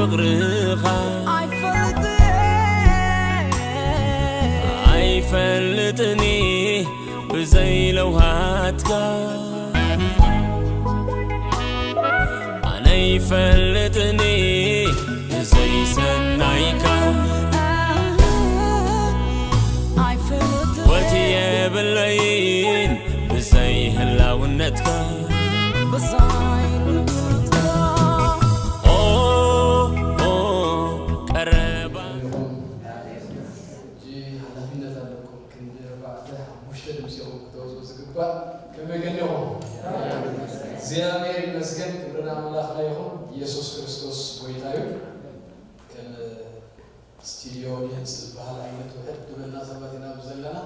ፍቕርኻ ኣይፈልጥን ኣይፈልጥኒ ብዘይ ለውሃትካ ኣነ ኣይፈልጥኒ ብዘይ ሰናይካ ኣይፈልጥን ወት የብለይን ብዘይ ህላውነትካ ብዘይ ህላውነትካ ኦ ኦ ቀረባ ሕጂ ሓላፍነት ኣለኩም። ክንዲ ኣርባዕተ ሓሙሽተ ድምፂ ኢኹም ክተውፅኡ ዝግባእ። ከመይ ቀኒኹም? እግዚኣብሔር ይመስገን። ክብሪ ንኣምላኽና ይኹን። ኢየሱስ ክርስቶስ ጎይታ እዩ። ከም ስቱድዮ ኦድየንስ ዝበሃል ዓይነት ውሕድ ዝበልና ሰባት ኢና ኣብዚ ዘለና።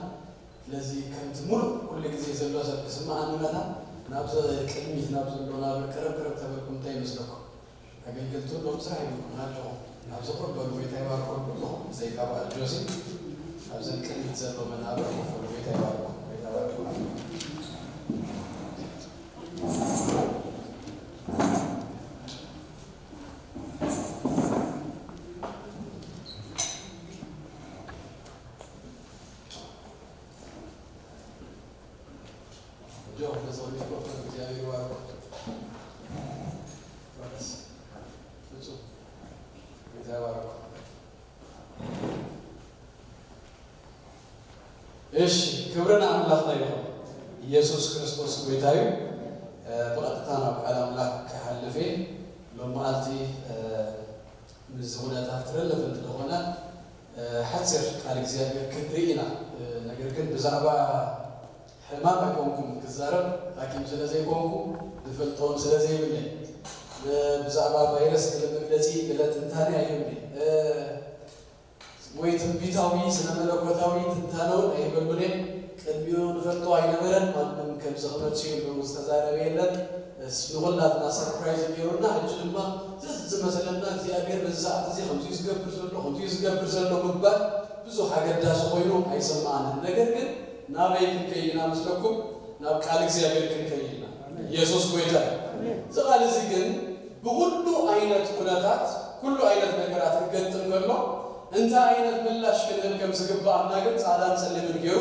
ስለዚ ከምቲ ሙሉእ ኩሉ ግዜ ዘሎ ሰብ ክስምዓኒ መታን ናብዚ ቅድሚት ናብ ዘሎ ናብ ቅርብ ቅርብ ተበልኩም እንታይ ይመስለኩም? ኣገልገልቲ ኩሎም ስራሕ ይብልኩም ናቸኹም ናብዚ ቁርብ በሉ ጎይታ ይባርኮም ኩልኹም ብዘይካ በዓል ጆሲ ኣብዘን ቅድሚት ዘሎ መናብር ኮፍ በሉ ጎይታ ይባርኮም ጎይታ ይባርኮም እሺ ክብሪ ንኣምላኽና ይኹን። ኢየሱስ ክርስቶስ ጎይታ እዩ። ብቐጥታ ናብ ቃል ኣምላኽ ክሓልፍ እየ። ሎም መዓልቲ ምስዚ ኩነታት ረለቨንት ዝኾነ ሓፂር ቃል እግዚኣብሔር ክንርኢ ኢና። ነገር ግን ብዛዕባ ሕማም ኣይኮንኩም ክዛረብ፣ ሓኪም ስለ ዘይኮንኩ ዝፈልጦ እውን ስለ ዘይብለይ፣ ብዛዕባ ቫይረስ ገለ መግለጺ ገለ ትንታነ ኣይህብን እየ። ወይ ትንቢታዊ ስነ መለኮታዊ ትንታነ እውን ኣይህበሉን እየ። ቅድሚኡ ንፈልጦ ኣይነበረን፣ ማንም ከምዚ ክመጽእ እዩ ኢሉ ዝተዛረበ የለን። ንኹላትና ሰርፕራይዝ እዩ ነይሩና። ሕጂ ድማ ዘዝመስለና እግዚኣብሔር በዚ ሰዓት እዚ ከምዚ እዩ ዝገብር ዘሎ ከምዚ እዩ ዝገብር ዘሎ ምባል ብዙሕ ኣገዳሲ ኮይኑ ኣይስምዓንን። ነገር ግን ናበይ ክንከይድ ኢና መስለኩም? ናብ ቃል እግዚኣብሔር ክንከይድ ኢና። ኢየሱስ ጎይታ እዩ። እዚ ቃል እዚ ግን ብኹሉ ዓይነት ኩነታት ኩሉ ዓይነት ነገራት ክገጥም ከሎ እንታይ ዓይነት ምላሽ ክንህብ ከም ዝግባኣና ግን ፃዕዳን ፀሊምን ገይሩ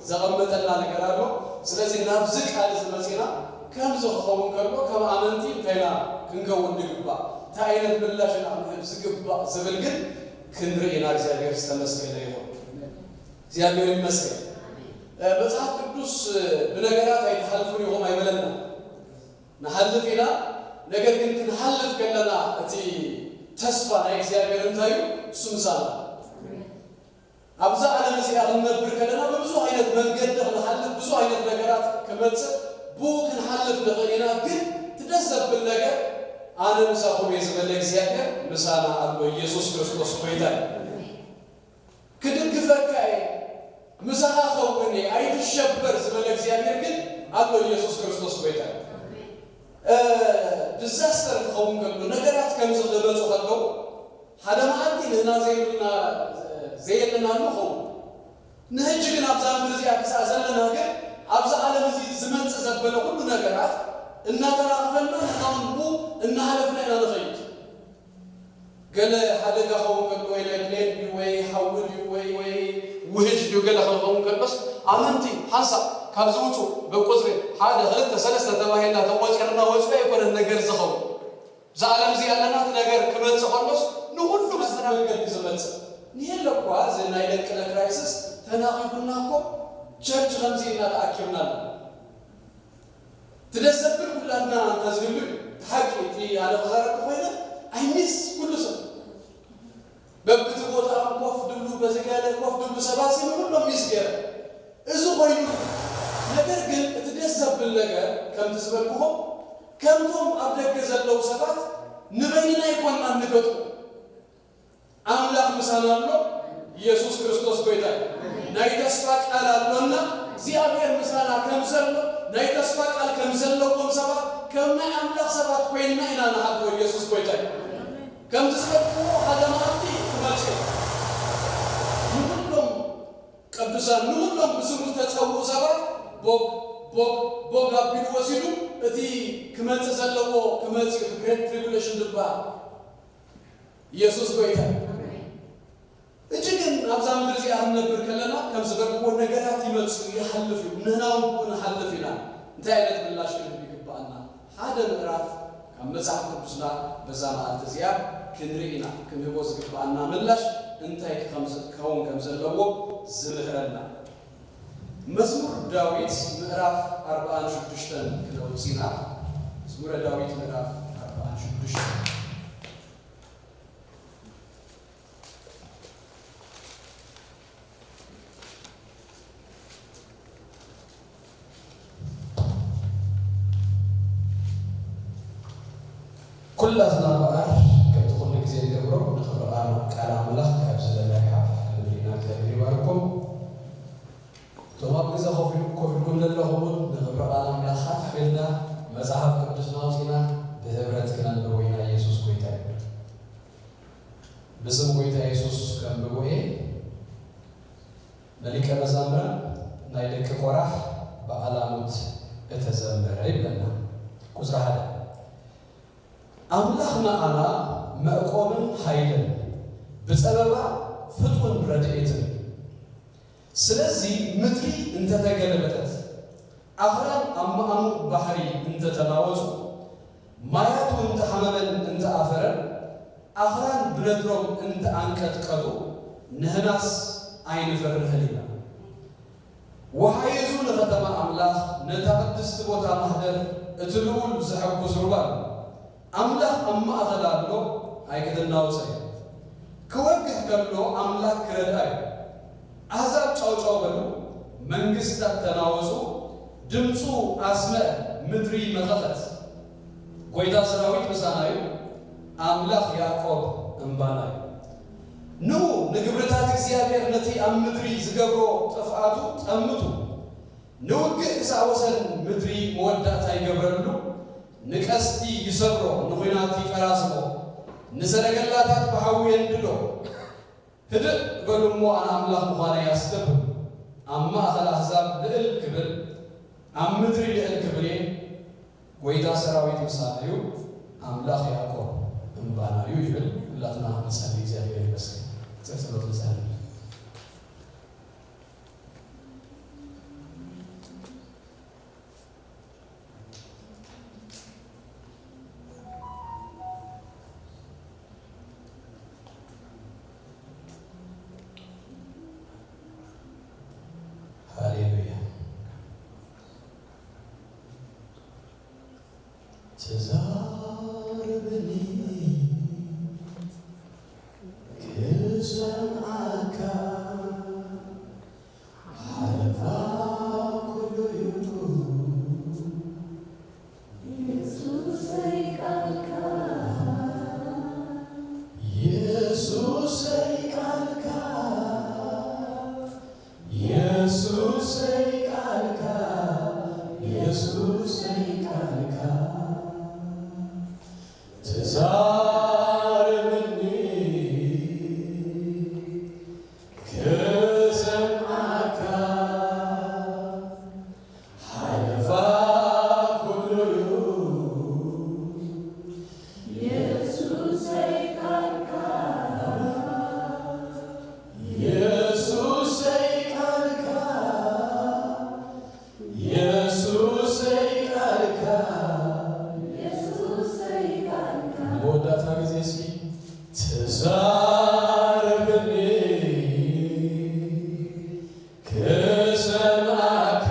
ዘቐመጠልና ነገር ኣሎ። ስለዚ ናብዚ ቃል እዚ መፂና ከምዚ ክኸውን ከሎ ከም ኣመንቲ እንታይና ክንከውን ንግባእ እንታይ ዓይነት ምላሽ ኢና ክንህብ ዝግባእ ዝብል ግን ክንርኢ ኢና። እግዚኣብሔር ዝተመስገነ ይኹን። እግዚኣብሔር ይመስገን። መፅሓፍ ቅዱስ ብነገራት ኣይትሓልፉን ኢኹም ኣይበለና። ንሓልፍ ኢና። ነገር ግን ክንሓልፍ ከለና እቲ ተስፋ ናይ እግዚኣብሔር እንታይ እዩ? እሱ ምሳና። ኣብዛ ዓለም እዚኣ ክንነብር ከለና ብብዙ ዓይነት መንገዲ ክንሓልፍ ብዙ ዓይነት ነገራት ክመፅእ ብኡ ክንሓልፍ ንኽእል ኢና። ግን ትደስ ዘብል ነገር ኣነ ምሳኹም እየ ዝበለ እግዚኣብሔር ምሳና ኣሎ። ኢየሱስ ክርስቶስ ጎይታ እዩ። ክድግፈካ እየ፣ ምሳኻ ኸውን እየ፣ ኣይትሸበር ዝበለ እግዚኣብሔር ግን ኣሎ። ኢየሱስ ክርስቶስ ጎይታ እዩ። ዲዛስተር ክኸውን ከሎ፣ ነገራት ከምዚ ክመፁ ከለዉ ሓደ መዓልቲ ንህና ዘይብልና ዘየለናሉ ኸውን። ንህጂ ግን ኣብዛ ምድሪ እዚኣ ክሳዕ ዘለና ግን ኣብዚ ዓለም እዚ ዝመፅእ ዘበለ ኩሉ ነገራት እናተራኽፈና ንሕና እውን ብኡ እናሃለፍና ኢና ንኸይድ። ገለ ሓደጋ ኸውን ከሎ ወይ ናይ ፕሌን ድዩ ወይ ሓዊ ድዩ ወይ ወይ ውህጅ ድዩ ገለ ክኸውን ከሎስ ኣመንቲ ሓንሳእ ካብ ዝውፁ ብቁፅሪ ሓደ ክልተ ሰለስተ ተባሂልና ተቆፂርና ወፂኡ ኣይኮነን ነገር ዝኸውን። እዛ ዓለም እዚኣ ኣለና እቲ ነገር ክመፅእ ከሎስ ንኹሉ ብዝተና መንገዲ ዝመፅእ ንየለ እኳ እዚ ናይ ደቅነ ክራይስስ ተናኺፉና እኮ ቸርች ከምዚ ኢልና ተኣኪብና ኣለና። ትደስ ዘብል ኩላትና እንተዝህሉ እዩ እቲ ሓቂ። እቲ ኣነ ክዛረብ ተኾይነ ኣይ ሚስ ኩሉ ሰብ በብቲ ቦታኦም ኮፍ ድብሉ በዚ ገለ ኮፍ ድብሉ ሰባት ሲ ንኩሎም ሚስ ገይረ እዚ ኮይኑ። ነገር ግን እቲ ደስ ዘብል ነገር ከምቲ ዝበልኩኹም ከምቶም ኣብ ደገ ዘለዉ ሰባት ንበይንና ኣይኮንና ንገጥሙ ኣምላኽ ምሳና ኣሎ። ኢየሱስ ክርስቶስ ጎይታ እዩ። ናይ ተስፋ ቃል ኣሎና። እግዚኣብሔር ምሳና ከም ዘሎ ናይ ተስፋ ቃል ከም ዘለዎም ሰባት ከም ናይ ኣምላኽ ሰባት ኮይንና ኢና ንሓልፎ። ኢየሱስ ጎይታ እዩ። ከምዚ ዝበልክዎ ሓደ መዓልቲ ክመጽእ እዩ። ንኩሎም ቅዱሳን ንኩሎም ብስሙ ዝተጸውኡ ሰባት ቦግ ቦግ ቦግ ኣቢሉ ወሲዱ እቲ ክመጽእ ዘለዎ ክመጽእ እዩ። ግሬት ትሪቡሌሽን ዝበሃል ኢየሱስ ጎይታ። ሕጂ ግን ኣብዛ ምድሪ እዚኣ ክንነብር ከለና ከም ዝበልክዎ ነገራት ይመጽኡ፣ ይሓልፍ እዩ፣ ንሕና እውን ብኡ ንሓልፍ ኢና። እንታይ ዓይነት ምላሽ ክንህብ ይግብኣና? ሓደ ምዕራፍ ካብ መጽሓፍ ቅዱስና በዛ መዓልቲ እዚኣ ክንርኢ ኢና። ክንህቦ ዝግብኣና ምላሽ እንታይ ክኸም-፣ ክኸውን ከም ዘለዎ ዝምህረና። መዝሙር ዳዊት ምዕራፍ ኣርባዓን ሽዱሽተን ክነውጽእ ኢና። መዝሙረ ዳዊት ምዕራፍ ኣርባዓን ሽዱሽተን። ኩላትና እምበኣር ከምቲ ኩሉ ግዜ ንገብሮ ንኽብሪ ቃል ኣምላኽ ካብ ዝደላይ ሓፍ ክንብል ኢና። እግዚኣብሔር ይባርኩም። እቶም ኣብ ገዛ ኮፍ ኢል-፣ ኮፍ ኢልኩም ዘለኹም እውን ንኽብሪ ቃል ኣምላኽ ሓፍ ኢልና መጽሓፍ ቅዱስና ኣውጺእና ብህብረት ክነንብቦ ኢና። ኢየሱስ ጎይታ እዩ። ብስም ጎይታ የሱስ ከንብቦ እየ። መሊቀ መዛምራን ናይ ደቂ ቆራሕ ብኣላሙት እተዘመረ ይብለና። ቁጽሪ ሓደ። ኣምላኽ ንኣና መዕቆብን ኃይልን፣ ብጸበባ ፍጡን ረድኤትን። ስለዚ ምድሪ እንተተገለበጠት፣ ኣኽራን ኣብ መኣሙቕ ባሕሪ እንተተናወጹ፣ ማያቱ እንተሓመመን እንተኣፈረን፣ ኣኽራን ብነድሮም እንተኣንቀጥቀጡ፣ ንሕናስ ኣይንፈርሕን ኢና። ወሓይዙ ንኸተማ ኣምላኽ፣ ነታ ቅድስቲ ቦታ ማህደር እቲ ልዑል ዘሐጉስ ሩባ ኣሎ። ኣምላኽ ኣብ ማእኸል ኣሎ፣ ኣይክትናወጽ እያ። ክወግሕ ከሎ ኣምላኽ ክረድኣ እዩ። ኣህዛብ ጫውጫው በሉ፣ መንግስታት ተናወጹ፣ ድምፁ ኣስምዐ፣ ምድሪ መኸኸት። ጎይታ ሰራዊት ምሳና እዩ፣ ኣምላኽ ያዕቆብ እምባና እዩ። ንዑ ንግብርታት እግዚኣብሔር፣ ነቲ ኣብ ምድሪ ዝገብሮ ጥፍኣቱ ጠምቱ። ንውግእ ክሳዕ ወሰን ምድሪ መወዳእታ ይገብረሉ። ንቀስቲ ይሰብሮ፣ ንኹናት ይጠራስሞ፣ ንሰረገላታት ብሓዊ የንድዶ። ህድእ በሉ እሞ ኣነ ኣምላኽ ምዃነይ ኣስተብህሉ። ኣብ ማእኸል ኣህዛብ ልዕል ክብል፣ ኣብ ምድሪ ልዕል ክብል እየ። ጐይታ ሰራዊት ምሳና እዩ፣ ኣምላኽ ያዕቆብ እምባና እዩ ይብል። ኩላትና ንጸሊ፣ እግዚኣብሔር ይመስገን። ኣጭር ጸሎት ንጸሊ። ሃሌሉያ። ተዛረበኒ ክሰምዓካ ሓለፋ ኩሉ እዩ። የሱሰይ ቃልካ፣ የሱሰይ ቃልካ፣ የሱሰይ ቃልካ፣ የሱሰይ ቃልካ ተዛረበኒ ክሰምዓካ ሓለፋ ኩሉ እዩ። የሱሰይ ቃልካ፣ የሱሰይ ቃልካ፣ የሱሰይ ቃልካ፣ የሱሰይ ቃልካ። መወዳእታ ግዜ እስኪ ተዛረበኒ ክሰምዓካ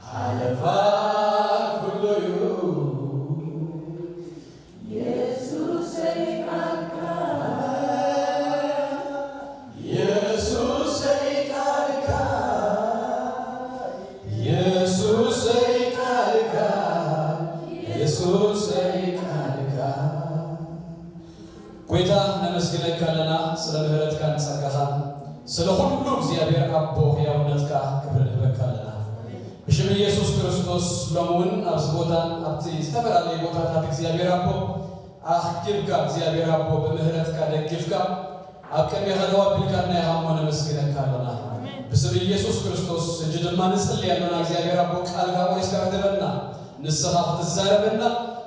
ሓለፋ ኩሉ እዩ። የሱሰይ ቃልካ፣ የሱሰይ ቃልካ፣ የሱሰይ ቃልካ፣ የሱሰይ ቃልካ። ጐይታ ነመስግነካ ኣለና ስለ ምሕረትካን ጸጋኻን፣ ስለ ኹሉ እግዚኣብሔር ኣቦ ሕያውነትካ ክብሪ ንህበካ ኣለና። ብሽም ኢየሱስ ክርስቶስ ሎሚ እውን ኣብዚ ቦታን ኣብቲ ዝተፈላለየ ቦታታት እግዚኣብሔር ኣቦ ኣኽኪብካ፣ እግዚኣብሔር ኣቦ ብምሕረትካ ደጊፍካ ኣብ ቅድሜኻ ደው ኣቢልካና ኢኻ እሞ ነመስግነካ ኣለና። ብስም ኢየሱስ ክርስቶስ ሕጂ ድማ ንጽሊ ኣለና። እግዚኣብሔር ኣቦ ቃልካ ቆሪስካ ክትህበና፣ ንስኻ ክትዛረበና፣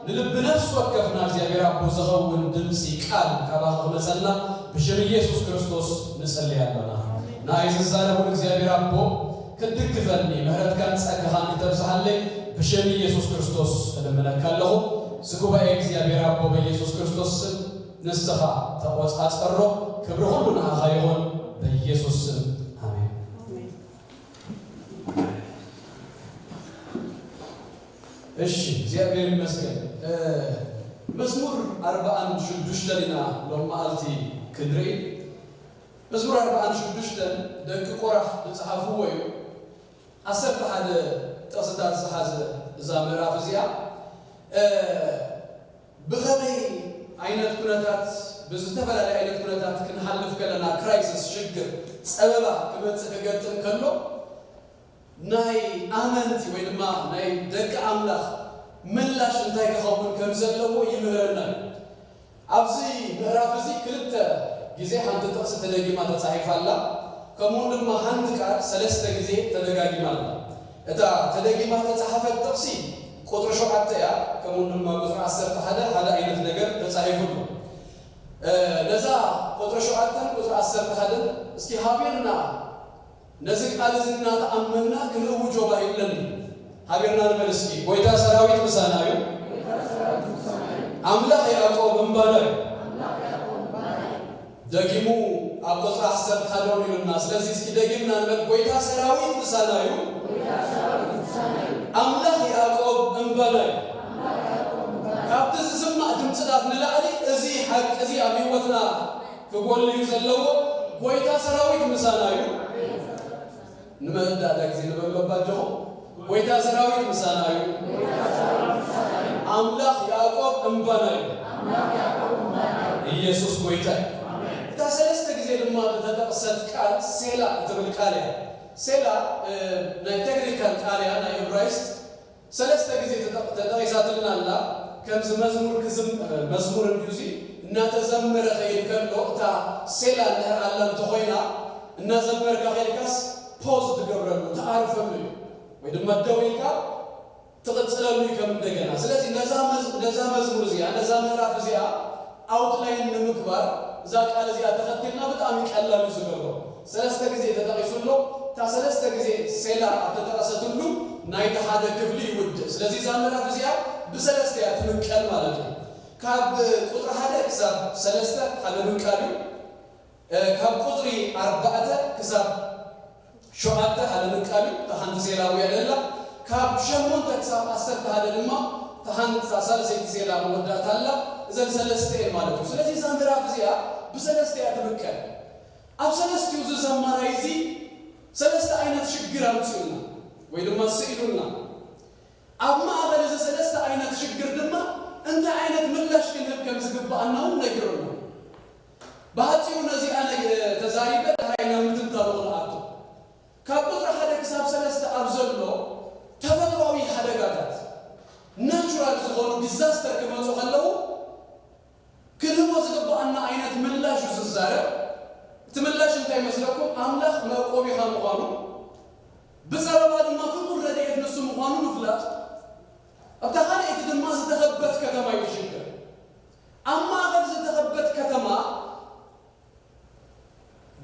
ንልቢ ነፍሲ ወከፍና እግዚኣብሔር ኣቦ ዝኸውን ድምፂ ቃል ካባኻ ክመፀና ብሽም ኢየሱስ ክርስቶስ ንጸሊ ኣለና። ንኣይ ዝዛረቡ እግዚኣብሔር ኣቦ ክትድግፈኒ፣ ምህረትካን ጸጋኻን ክተብዝሃለይ ብሽም ኢየሱስ ክርስቶስ እልምነካ ኣለኹ። እዚ ጉባኤ እግዚኣብሔር ኣቦ በኢየሱስ ክርስቶስ ስም ንስኻ ተቆጻጸሮ። ክብሪ ሁሉ ንኣኻ ይኹን በኢየሱስ ስም ኣሜን። እሺ፣ እግዚኣብሔር ይመስገን። መዝሙር ኣርባዓን ሽዱሽተን ኢና ሎም መዓልቲ ክንርኢ። መዝሙር ኣርባዓን ሽዱሽተን ደቂ ቆራሕ ዝጸሓፍዎ እዩ። ዓሰርተ ሓደ ጥቕስታት ዝሓዘ እዛ ምዕራፍ እዚኣ። ብኸመይ ዓይነት ኩነታት፣ ብዝተፈላለየ ዓይነት ኩነታት ክንሓልፍ ከለና፣ ክራይሲስ፣ ሽግር፣ ጸበባ ክመጽእ ክገጥም ከሎ፣ ናይ ኣመንቲ ወይ ድማ ናይ ደቂ ኣምላኽ ምላሽ እንታይ ክኸውን ከም ዘለዎ ይምህረና እዩ። ኣብዚ ምዕራፍ እዚ ክልተ ግዜ ሓንቲ ጥቕሲ ተደጊማ ተጻሒፋ ኣላ። ከምኡ ድማ ሓንቲ ቃል ሰለስተ ግዜ ተደጋጊማ ኣላ። እታ ተደጊማ ተጻሓፈት ጥቕሲ ቁጽሪ ሸውዓተ እያ። ከምኡ ድማ ቁጽሪ ዓሰርተ ሓደ ሓደ ዓይነት ነገር ተጻሒፉ ኣሎ። ነዛ ቁጽሪ ሸውዓተን ቁጽሪ ዓሰርተ ሓደን እስኪ ሃቢርና ነዚ ቃል እዚ እናተኣመንና ክንእውጆ ባሂብለኒ። ሃቢርና ንበል እስኪ። ጎይታ ሰራዊት ምሳና እዩ። ኣምላኽ ያዕቆብ እምባና እዩ። ደጊሙ ኣብ ቁጽሪ ዓሰርተ ሓደ እውን ኢሉና። ስለዚ እስኪ ደጊምና ንበል። ጎይታ ሰራዊት ምሳና እዩ። ኣምላኽ ያዕቆብ እምባና እዩ። ካብቲ ዝስማዕ ድምፅታት ንላዕሊ እዚ ሓቂ እዚ ኣብ ህይወትና ክጎል እዩ ዘለዎ። ጎይታ ሰራዊት ምሳና እዩ። ንመወዳእታ ግዜ ንበሎ ባጆኹም። ጎይታ ሰራዊት ምሳና እዩ። ኣምላኽ ያዕቆብ እምባና እዩ። ኢየሱስ ጎይታ እዩ። እታ ሰለስተ ግዜ ድማ ዝተጠቕሰት ቃል ሴላ እትብል ቃል እያ። ሴላ ናይ ቴክኒካል ቃል እያ፣ ናይ እብራይስጥ ሰለስተ ግዜ ተጠ- ተጠቒሳትልና ኣላ። ከምዚ መዝሙር ክዝም መዝሙር እንዲዚ እናተዘመረ ከይድ ከሎ እታ ሴላ እንድሕር ኣላ እንተኾይና እናዘመርካ ከይድካስ ፖዝ ትገብረሉ ትኣርፈሉ እዩ ወይ ድማ ደው ኢልካ ትቕጽለሉ እዩ ከም እንደገና። ስለዚ ነዛ መዝ- ነዛ መዝሙር እዚኣ ነዛ ምዕራፍ እዚኣ ኣውትላይን ንምግባር እዛ ቃል እዚኣ ተኸቲልና ብጣዕሚ ቀላል እዩ ዝገብሮ። ሰለስተ ግዜ ተጠቒሱ ኣሎ። እታ ሰለስተ ግዜ ሴላ ኣብ ተጠቐሰትሉ ናይቲ ሓደ ክፍሊ ይውድእ። ስለዚ እዛ ምዕራፍ እዚኣ ብሰለስተ እያ ትምቀል ማለት እዩ። ካብ ቁፅሪ ሓደ ክሳብ ሰለስተ ሓደ ምንቃል እዩ። ካብ ቁፅሪ ኣርባዕተ ክሳብ ሸውዓተ ሓደ ምንቃል እዩ። እታ ሓንቲ ሴላ ውያ ደላ ካብ ሸሞንተ ክሳብ ዓሰርተ ሓደ ድማ እታ ሓንቲ ሳልሰይቲ ሴላ መወዳእታ ኣላ። እዘን ሰለስተ እየን ማለት እዩ። ስለዚ እዛ ምዕራፍ እዚኣ ብሰለስተ እያ ትምቀል። ኣብ ሰለስቲኡ እዚ ዘማራይ እዚ ሰለስተ ዓይነት ሽግር ኣምፅኡልና ወይ ድማ ስኢሉና። ኣብ ማእኸል እዚ ሰለስተ ዓይነት ሽግር ድማ እንታይ ዓይነት ምላሽ ክንህብ ከም ዝግብኣና እውን ነጊሩና። ብሓፂሩ ነዚኣ ተዛሪበ ድሕራይ ናብ ምትንታኑ ክንኣቱ። ካብ ቁፅሪ ሓደ ክሳብ ሰለስተ ኣብ ዘሎ ተፈጥሮኣዊ ሓደጋታት ናቹራል ዝኾኑ ዲዛስተር ክመፁ ከለዉ ክንህቦ ዝግብኣና ዓይነት ምላሽ እዩ ዝዛረብ። እቲ ምላሽ እንታይ ይመስለኩም? ኣምላኽ መዕቆቢኻ ምዃኑ ብፀበባ ድማ ፍጡር ረድኤት ንሱ ምዃኑ ምፍላጥ። ኣብታ ካልኣይቲ ድማ ዝተኸበት ከተማ እዩ ዝሽግር። ኣብ ማእኸል ዝተኸበት ከተማ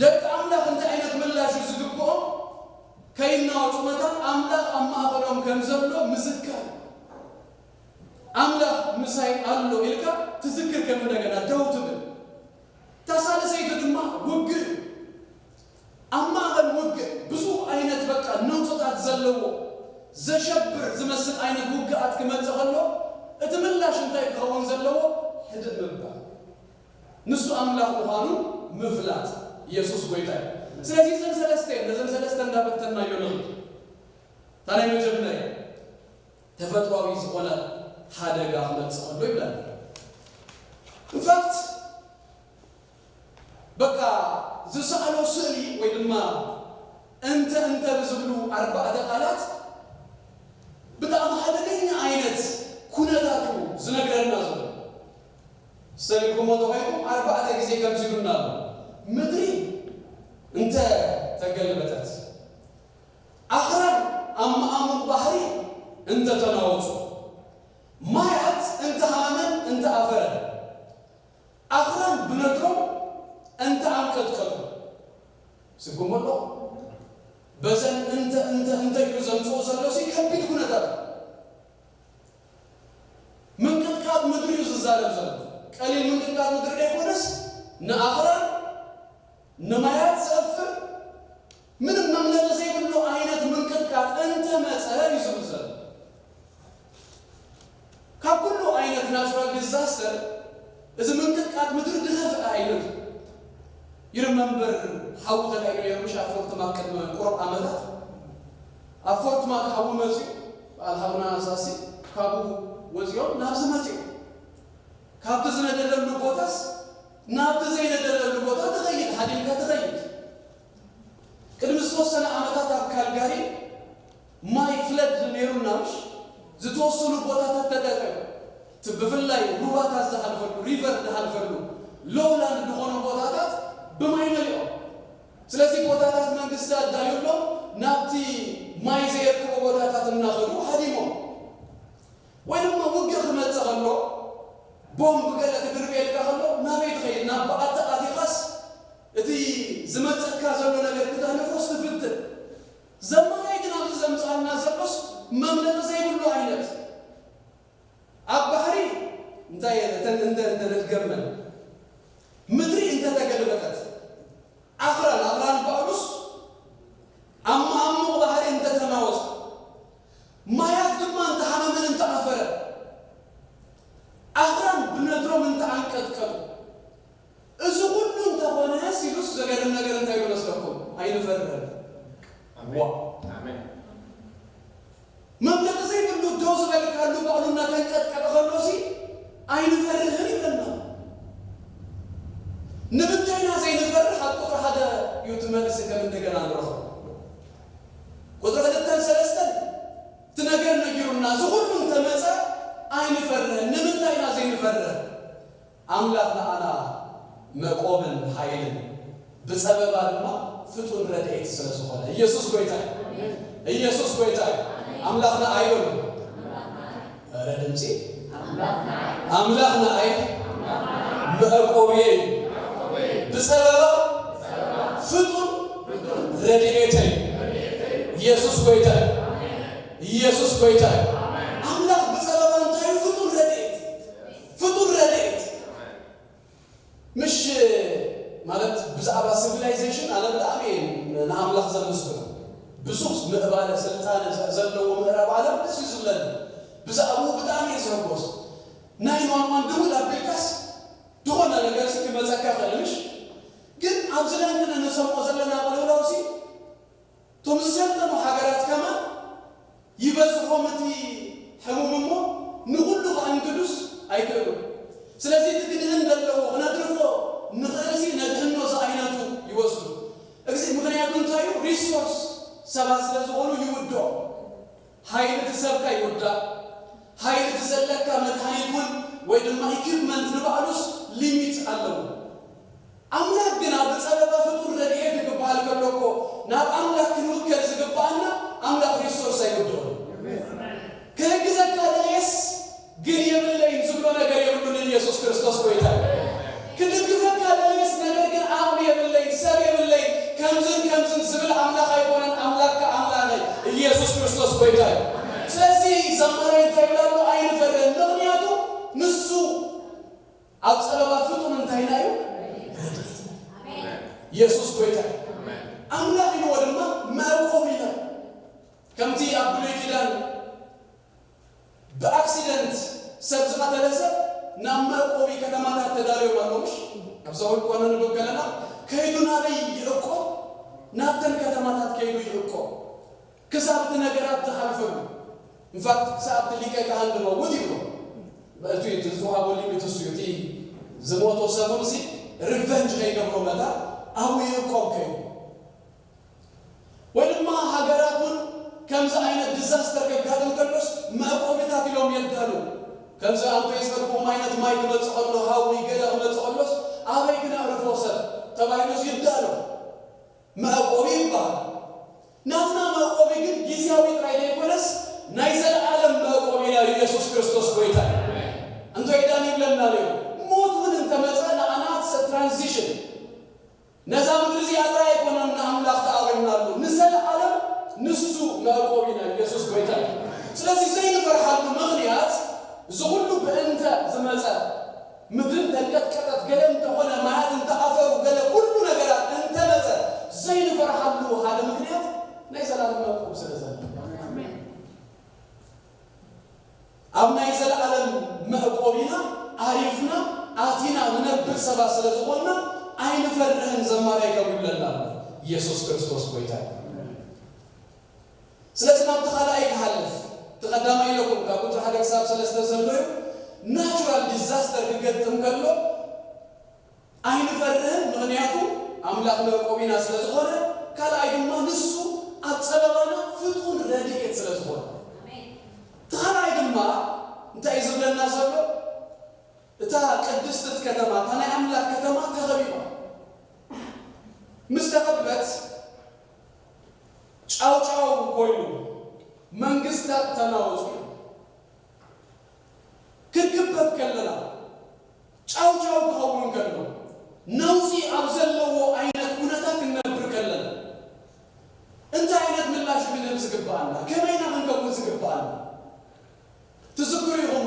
ደቂ ኣምላኽ እንታይ ዓይነት ምላሽ እዩ ዝግብኦም? ከይናወፁ መታን ኣምላኽ ኣብ ማእኸሎም ከም ዘሎ ምዝካር። ኣምላኽ ምሳይ ኣሎ ኢልካ ትዝክር ከም እንደገና ደው ትብል። እታ ሳልሰይቲ ድማ ውግእ። ኣብ ማእኸል ውግእ ብዙሕ ዓይነት በቃ ነውፅታት ዘለዎ ዘሸብር ዝመስል ዓይነት ውግኣት ክመፅእ ከሎ እቲ ምላሽ እንታይ ክኸውን ዘለዎ? ህድእ ምባል። ንሱ ኣምላኽ ምዃኑ ምፍላጥ። ኢየሱስ ጎይታ እዩ። ስለዚ እዘን ሰለስተ እየን። ነዘን ሰለስተ እንዳበተናዮ ንኽድ። እታ ናይ መጀመርያ ተፈጥሯዊ ዝኾነ ሓደጋ ክመጽእ ከሎ ይብለና። ኢንፋክት በቃ ዝሰኣሎ ስእሊ ወይ ድማ እንተ እንተ ብዝብሉ ኣርባዕተ ቃላት ብጣዕሚ ሓደገኛ ዓይነት ኩነታት እዩ ዝነግረና ዘሎ። ስተሪኩሞ ተባይኩም ኣርባዕተ ግዜ ከምዚ ኢሉና ኣሎ። ምድሪ እንተ ተገልበጠት፣ ኣኽራን ኣብ መኣሙቕ ባሕሪ እንተ ተናወጹ፣ ማያት እንተ እንተ ኣፈረ፣ ኣኽራን ብነድሮም እንተ ኣንቀጥቀጡ። ስጉም ኣሎ። በዘን እንተ፣ እንተ፣ እንተ ኢሉ ዘምጽኦ ዘሎ ሲ ከቢድ ኩነታት። ምንቅጥቃጥ ምድሪ እዩ ዝዛረብ ዘሎ። ቀሊል ምንቅጥቃጥ ምድሪ ደይኮነስ፣ ንኣኽራን፣ ንማያት ዝኣፍር፣ ምንም መምለጢ ዘይብሉ ዓይነት ምንቅጥቃጥ እንተመጸ እዩ ዝብል ዘሎ። ካብ ኩሉ ዓይነት ናቹራል ዲዛስተር፣ እዚ ምንቅጥቃጥ ምድሪ ዝኸፍአ ዓይነት እዩ። ይርመምበር ሓዊ ተላዒሉ ነይሩ፣ ምሽ ኣብ ፎርት ማክ ቅድሚ ቁሩብ ዓመታት። ኣብ ፎርት ማክ ሓዊ መጺኡ፣ በዓል ሓውና ዛሲ ካብኡ ወጺኦም ናብዚ መጺኡ። ካብቲ ዝነደደሉ ቦታስ ናብቲ ዘይነደደሉ ቦታ ትኸይድ፣ ሓዲምካ ትኸይድ። ቅድሚ ዝተወሰነ ዓመታት ኣብ ካልጋሪ ማይ ፍለድ ነይሩና፣ ምሽ? ዝተወሰኑ ቦታታት ተጠቀም። እቲ ብፍላይ ሩባታት ዝሓልፈሉ፣ ሪቨር ዝሓልፈሉ፣ ሎውላንድ ዝኾኑ ቦታታት ብማይ መሊኦም። ስለዚ ቦታታት መንግስቲ ኣዳልዩሎም ናብቲ ማይ ዘየርክቦ ቦታታት እናኸዱ ሃዲሞም። ወይ ድማ ውግእ ክመጽእ ከሎ፣ ቦምብ ገለ ክድርበየልካ ከሎ፣ ናበይ ትኸይድ? ናብ በዓቲ ኣቲኻስ እቲ ዝመጽእካ ዘሎ ነገር ክተህልፎስ ትፍትን። ዘማራይ ግን ኣብዚ ዘምጽኣልና ዘሎስ መምለጢ ዘይብሉ ዓይነት። ኣብ ባሕሪ እንታይ እተን እንተ፣ እንተ ንድገመን፣ ምድሪ እንተተገልበጠት፣ ኣኽራን፣ ኣኽራን ባእሉስ ኣብ መዓሙቕ ባሕሪ እንተተናወጸ፣ ማያት ድማ እንተሓመመን እንተዓፈረ፣ ኣኽራን ብነድሮም እንተኣንቀጥቀጡ፣ እዚ ኩሉ እንተኾነ ሲሉስ ዘገርም ነገር እንታይ ይመስለኩም? ኣይንፈርህን። ኣሜን። ዋ። ኣሜን። መምለጢ ዘይብሉ ደው ዝበልካሉ ባእሉ እናተንቀጥቀጠ ከሎሲ ኣይንፈርህን ይብለና። ንምንታይ ኢና ዘይንፈርህ? ኣብ ቁጥሪ ሓደ እዩ እቲ መልሲ ከም እንደገና ንረኽቦ። ቁጥሪ ክልተን ሰለስተን እቲ ነገር ነጊሩና፣ እዚ ኩሉ እንተመጸ ኣይንፈርህን። ንምንታይ ኢና ዘይንፈርህ? ኣምላኽ ንኣና መቆምን ሓይልን፣ ብጸበባ ድማ ፍጡን ረድኤት ስለ ዝኾነ። ኢየሱስ ጎይታ እዩ። ኢየሱስ ጎይታ እዩ። ኣምላኽና ኣይበሉ። ኧረ ድምጺ። ኣምላኽና ኣይ መዕቆብየ እዩ። ብጸበባ ፍጡን ረድኤተይ። ኢየሱስ ጎይታ እዩ። ኢየሱስ ጎይታ እዩ። ኣምላኽ ብጸበባ እንታይ እዩ? ፍጡን ረድኤት። ፍጡን ረድኤት። ምሽ ማለት ብዛዕባ ሲቪላይዜሽን ኣነ ብጣዕሚ እየ ንኣምላኽ ዘመስግኖ። ብዙሕ ምዕባለ ስልጣነ ዘ-፣ ዘለዎ ምዕራብ ዓለም ደስ እዩ ዝብለኒ። ብዛዕባኡ ብጣዕሚ እየ ዝሕጎስ። ናይን ዋን ዋን ድውል ኣቢልካስ ዝኾነ ነገር ሲ ክመጸካ ይኽእል ምሽ? ግን ኣብዚ ለንደን እንሰምዖ ዘለና ቅልውላው ሲ እቶም ዝሰልጠኑ ሃገራት ከማን ይበዝሖም እቲ ሕሙም እሞ ንኹሉ ከእንግዱስ ኣይክእሉን። ስለዚ እቲ ግድህን ዘለዎ ክነትርፎ ንኽእልሲ ነድሕኖ ዝዓይነቱ ይወስዱ። እዚ ምኽንያቱ እንታይ እዩ? ሪሶርስ ሰባት ስለ ዝኾኑ ይውድኦ። ሓይሊ እቲ ሰብካ ይውዳእ። ሓይሊ እቲ ዘለካ መድሃኒት እውን ወይ ድማ ኢኩፕመንት ንባዕሉስ ሊሚት ኣለዎ። ኣምላኽ ግና ብጸበባ ፍጡር ረድኤት ክበሃል ከሎ እኮ ናብ ኣምላኽ ክንውከል ዝግብኣና ኣምላኽ ሪሶርስ ኣይውድኦን። ክሕግዘካ ደልየስ ግን የብለይን ዝብሎ ነገር የብሉን። ኢየሱስ ክርስቶስ ጎይታ እዩ። ክድግፈካ ደልየስ ነገር ግን ዓቕሚ የብለይን፣ ሰብ የብለይን፣ ከምዝን ከምዝን ዝብል ኣምላኽ ኣይኮነን። ኣምላኽካ ኣምላኽ እዩ። ኢየሱስ ክርስቶስ ጎይታ እዩ። ስለዚ ዘማራይ እንታይ ይብላ ኣሎ? ኣይንፈርህን። ምኽንያቱ ንሱ ኣብ ጸበባ ፍጡን እንታይና እዩ? ረድኤትና። ኢየሱስ ጎይታ እዩ። ኣምላኽ ኢልዎ ድማ መዕቆቢና። ከምቲ ኣብ ብሉይ ኪዳን ብኣክሲደንት ሰብ ዝቐተለ ሰብ ናብ መዕቆቢ ከተማታት ተዳልዮም ኣሎ፣ ምሽ? ኣብ ሳውል እኳ ነንብብ ከለና ከይዱ ናበይ ይዕቆብ? ናብተን ከተማታት ከይዱ ይዕቆብ። ክሳብ እቲ ነገራት ዝሓልፈሉ። ኢንፋክት ክሳብ እቲ ሊቀ ካህን ዝመውት ይብሎ። እቲ ዝተዋህቦ ሊሚት እሱ እዩ። እቲ ዝሞቶ ሰቡን ሲ ሪቨንጅ ከይገብሮ መታ ኣብኡ ይዕቆብ ከይዱ። ወይ ድማ ሃገራት እውን ከምዚ ዓይነት ዲዛስተር ከጋጥም ከሎስ መዕቆቢታት ኢሎም የዳሉ። ከምዚ ኣንቶ የስበልኩም ዓይነት ማይ ክመጽእ ከሎ፣ ሃዊ ገለ ክመጽእ ከሎስ ኣበይ ክነዕርፎ ሰብ ተባሂሉስ ይዳሎ። መዕቆቢ ይበሃል። ናትና መዕቆቢ ግን ግዝያዊ ጥራይ ዘይኮነስ ናይ ዘለዓለም መዕቆቢና እዩ። ኢየሱስ ክርስቶስ ጎይታ እዩ። ኣንቶ የዳን ይብለ ኣብ ናይ ዘለኣለም መዕቆቢና ኣሪፍና ኣቲና ንነብር ሰባት ስለ ዝኾንና ኣይንፈርህን። ዘማሪ ከብ ይብለና ኣሎ። ኢየሱስ ክርስቶስ ጎይታ እዩ። ስለዚ ናብቲ ካልኣይ ክሓልፍ፣ እቲ ቀዳማይ ኢለኩም ካብ ቁፅሪ ሓደ ክሳብ ሰለስተ ዘሎ እዩ። ናቹራል ዲዛስተር ክገጥም ከሎ ኣይንፈርህን፣ ምኽንያቱ ኣምላኽ መዕቆቢና ስለ ዝኾነ፣ ካልኣይ ድማ ንሱ ኣብ ጸበባና ፍጡን ረድኤት ስለ ዝኾነ። እቲ ካልኣይ ድማ እንታይ እዩ ዝብለና ዘሎ? እታ ቅድስቲ ከተማ፣ እታ ናይ ኣምላኽ ከተማ ተኸቢባ። ምስ ተኸበት ጫውጫው ኮይኑ መንግስታት ተናወጹ። ክንክበብ ከለና ጫውጫው ክኸውን ከሎ ነውጺ ኣብ ዘለዎ ዓይነት ኩነታት ክንነብር ከለና እንታይ ዓይነት ምላሽ ክንህብ ዝግብኣና? ከመይና ክንከውን ዝግብኣና? ትዝክሩ ኢኹም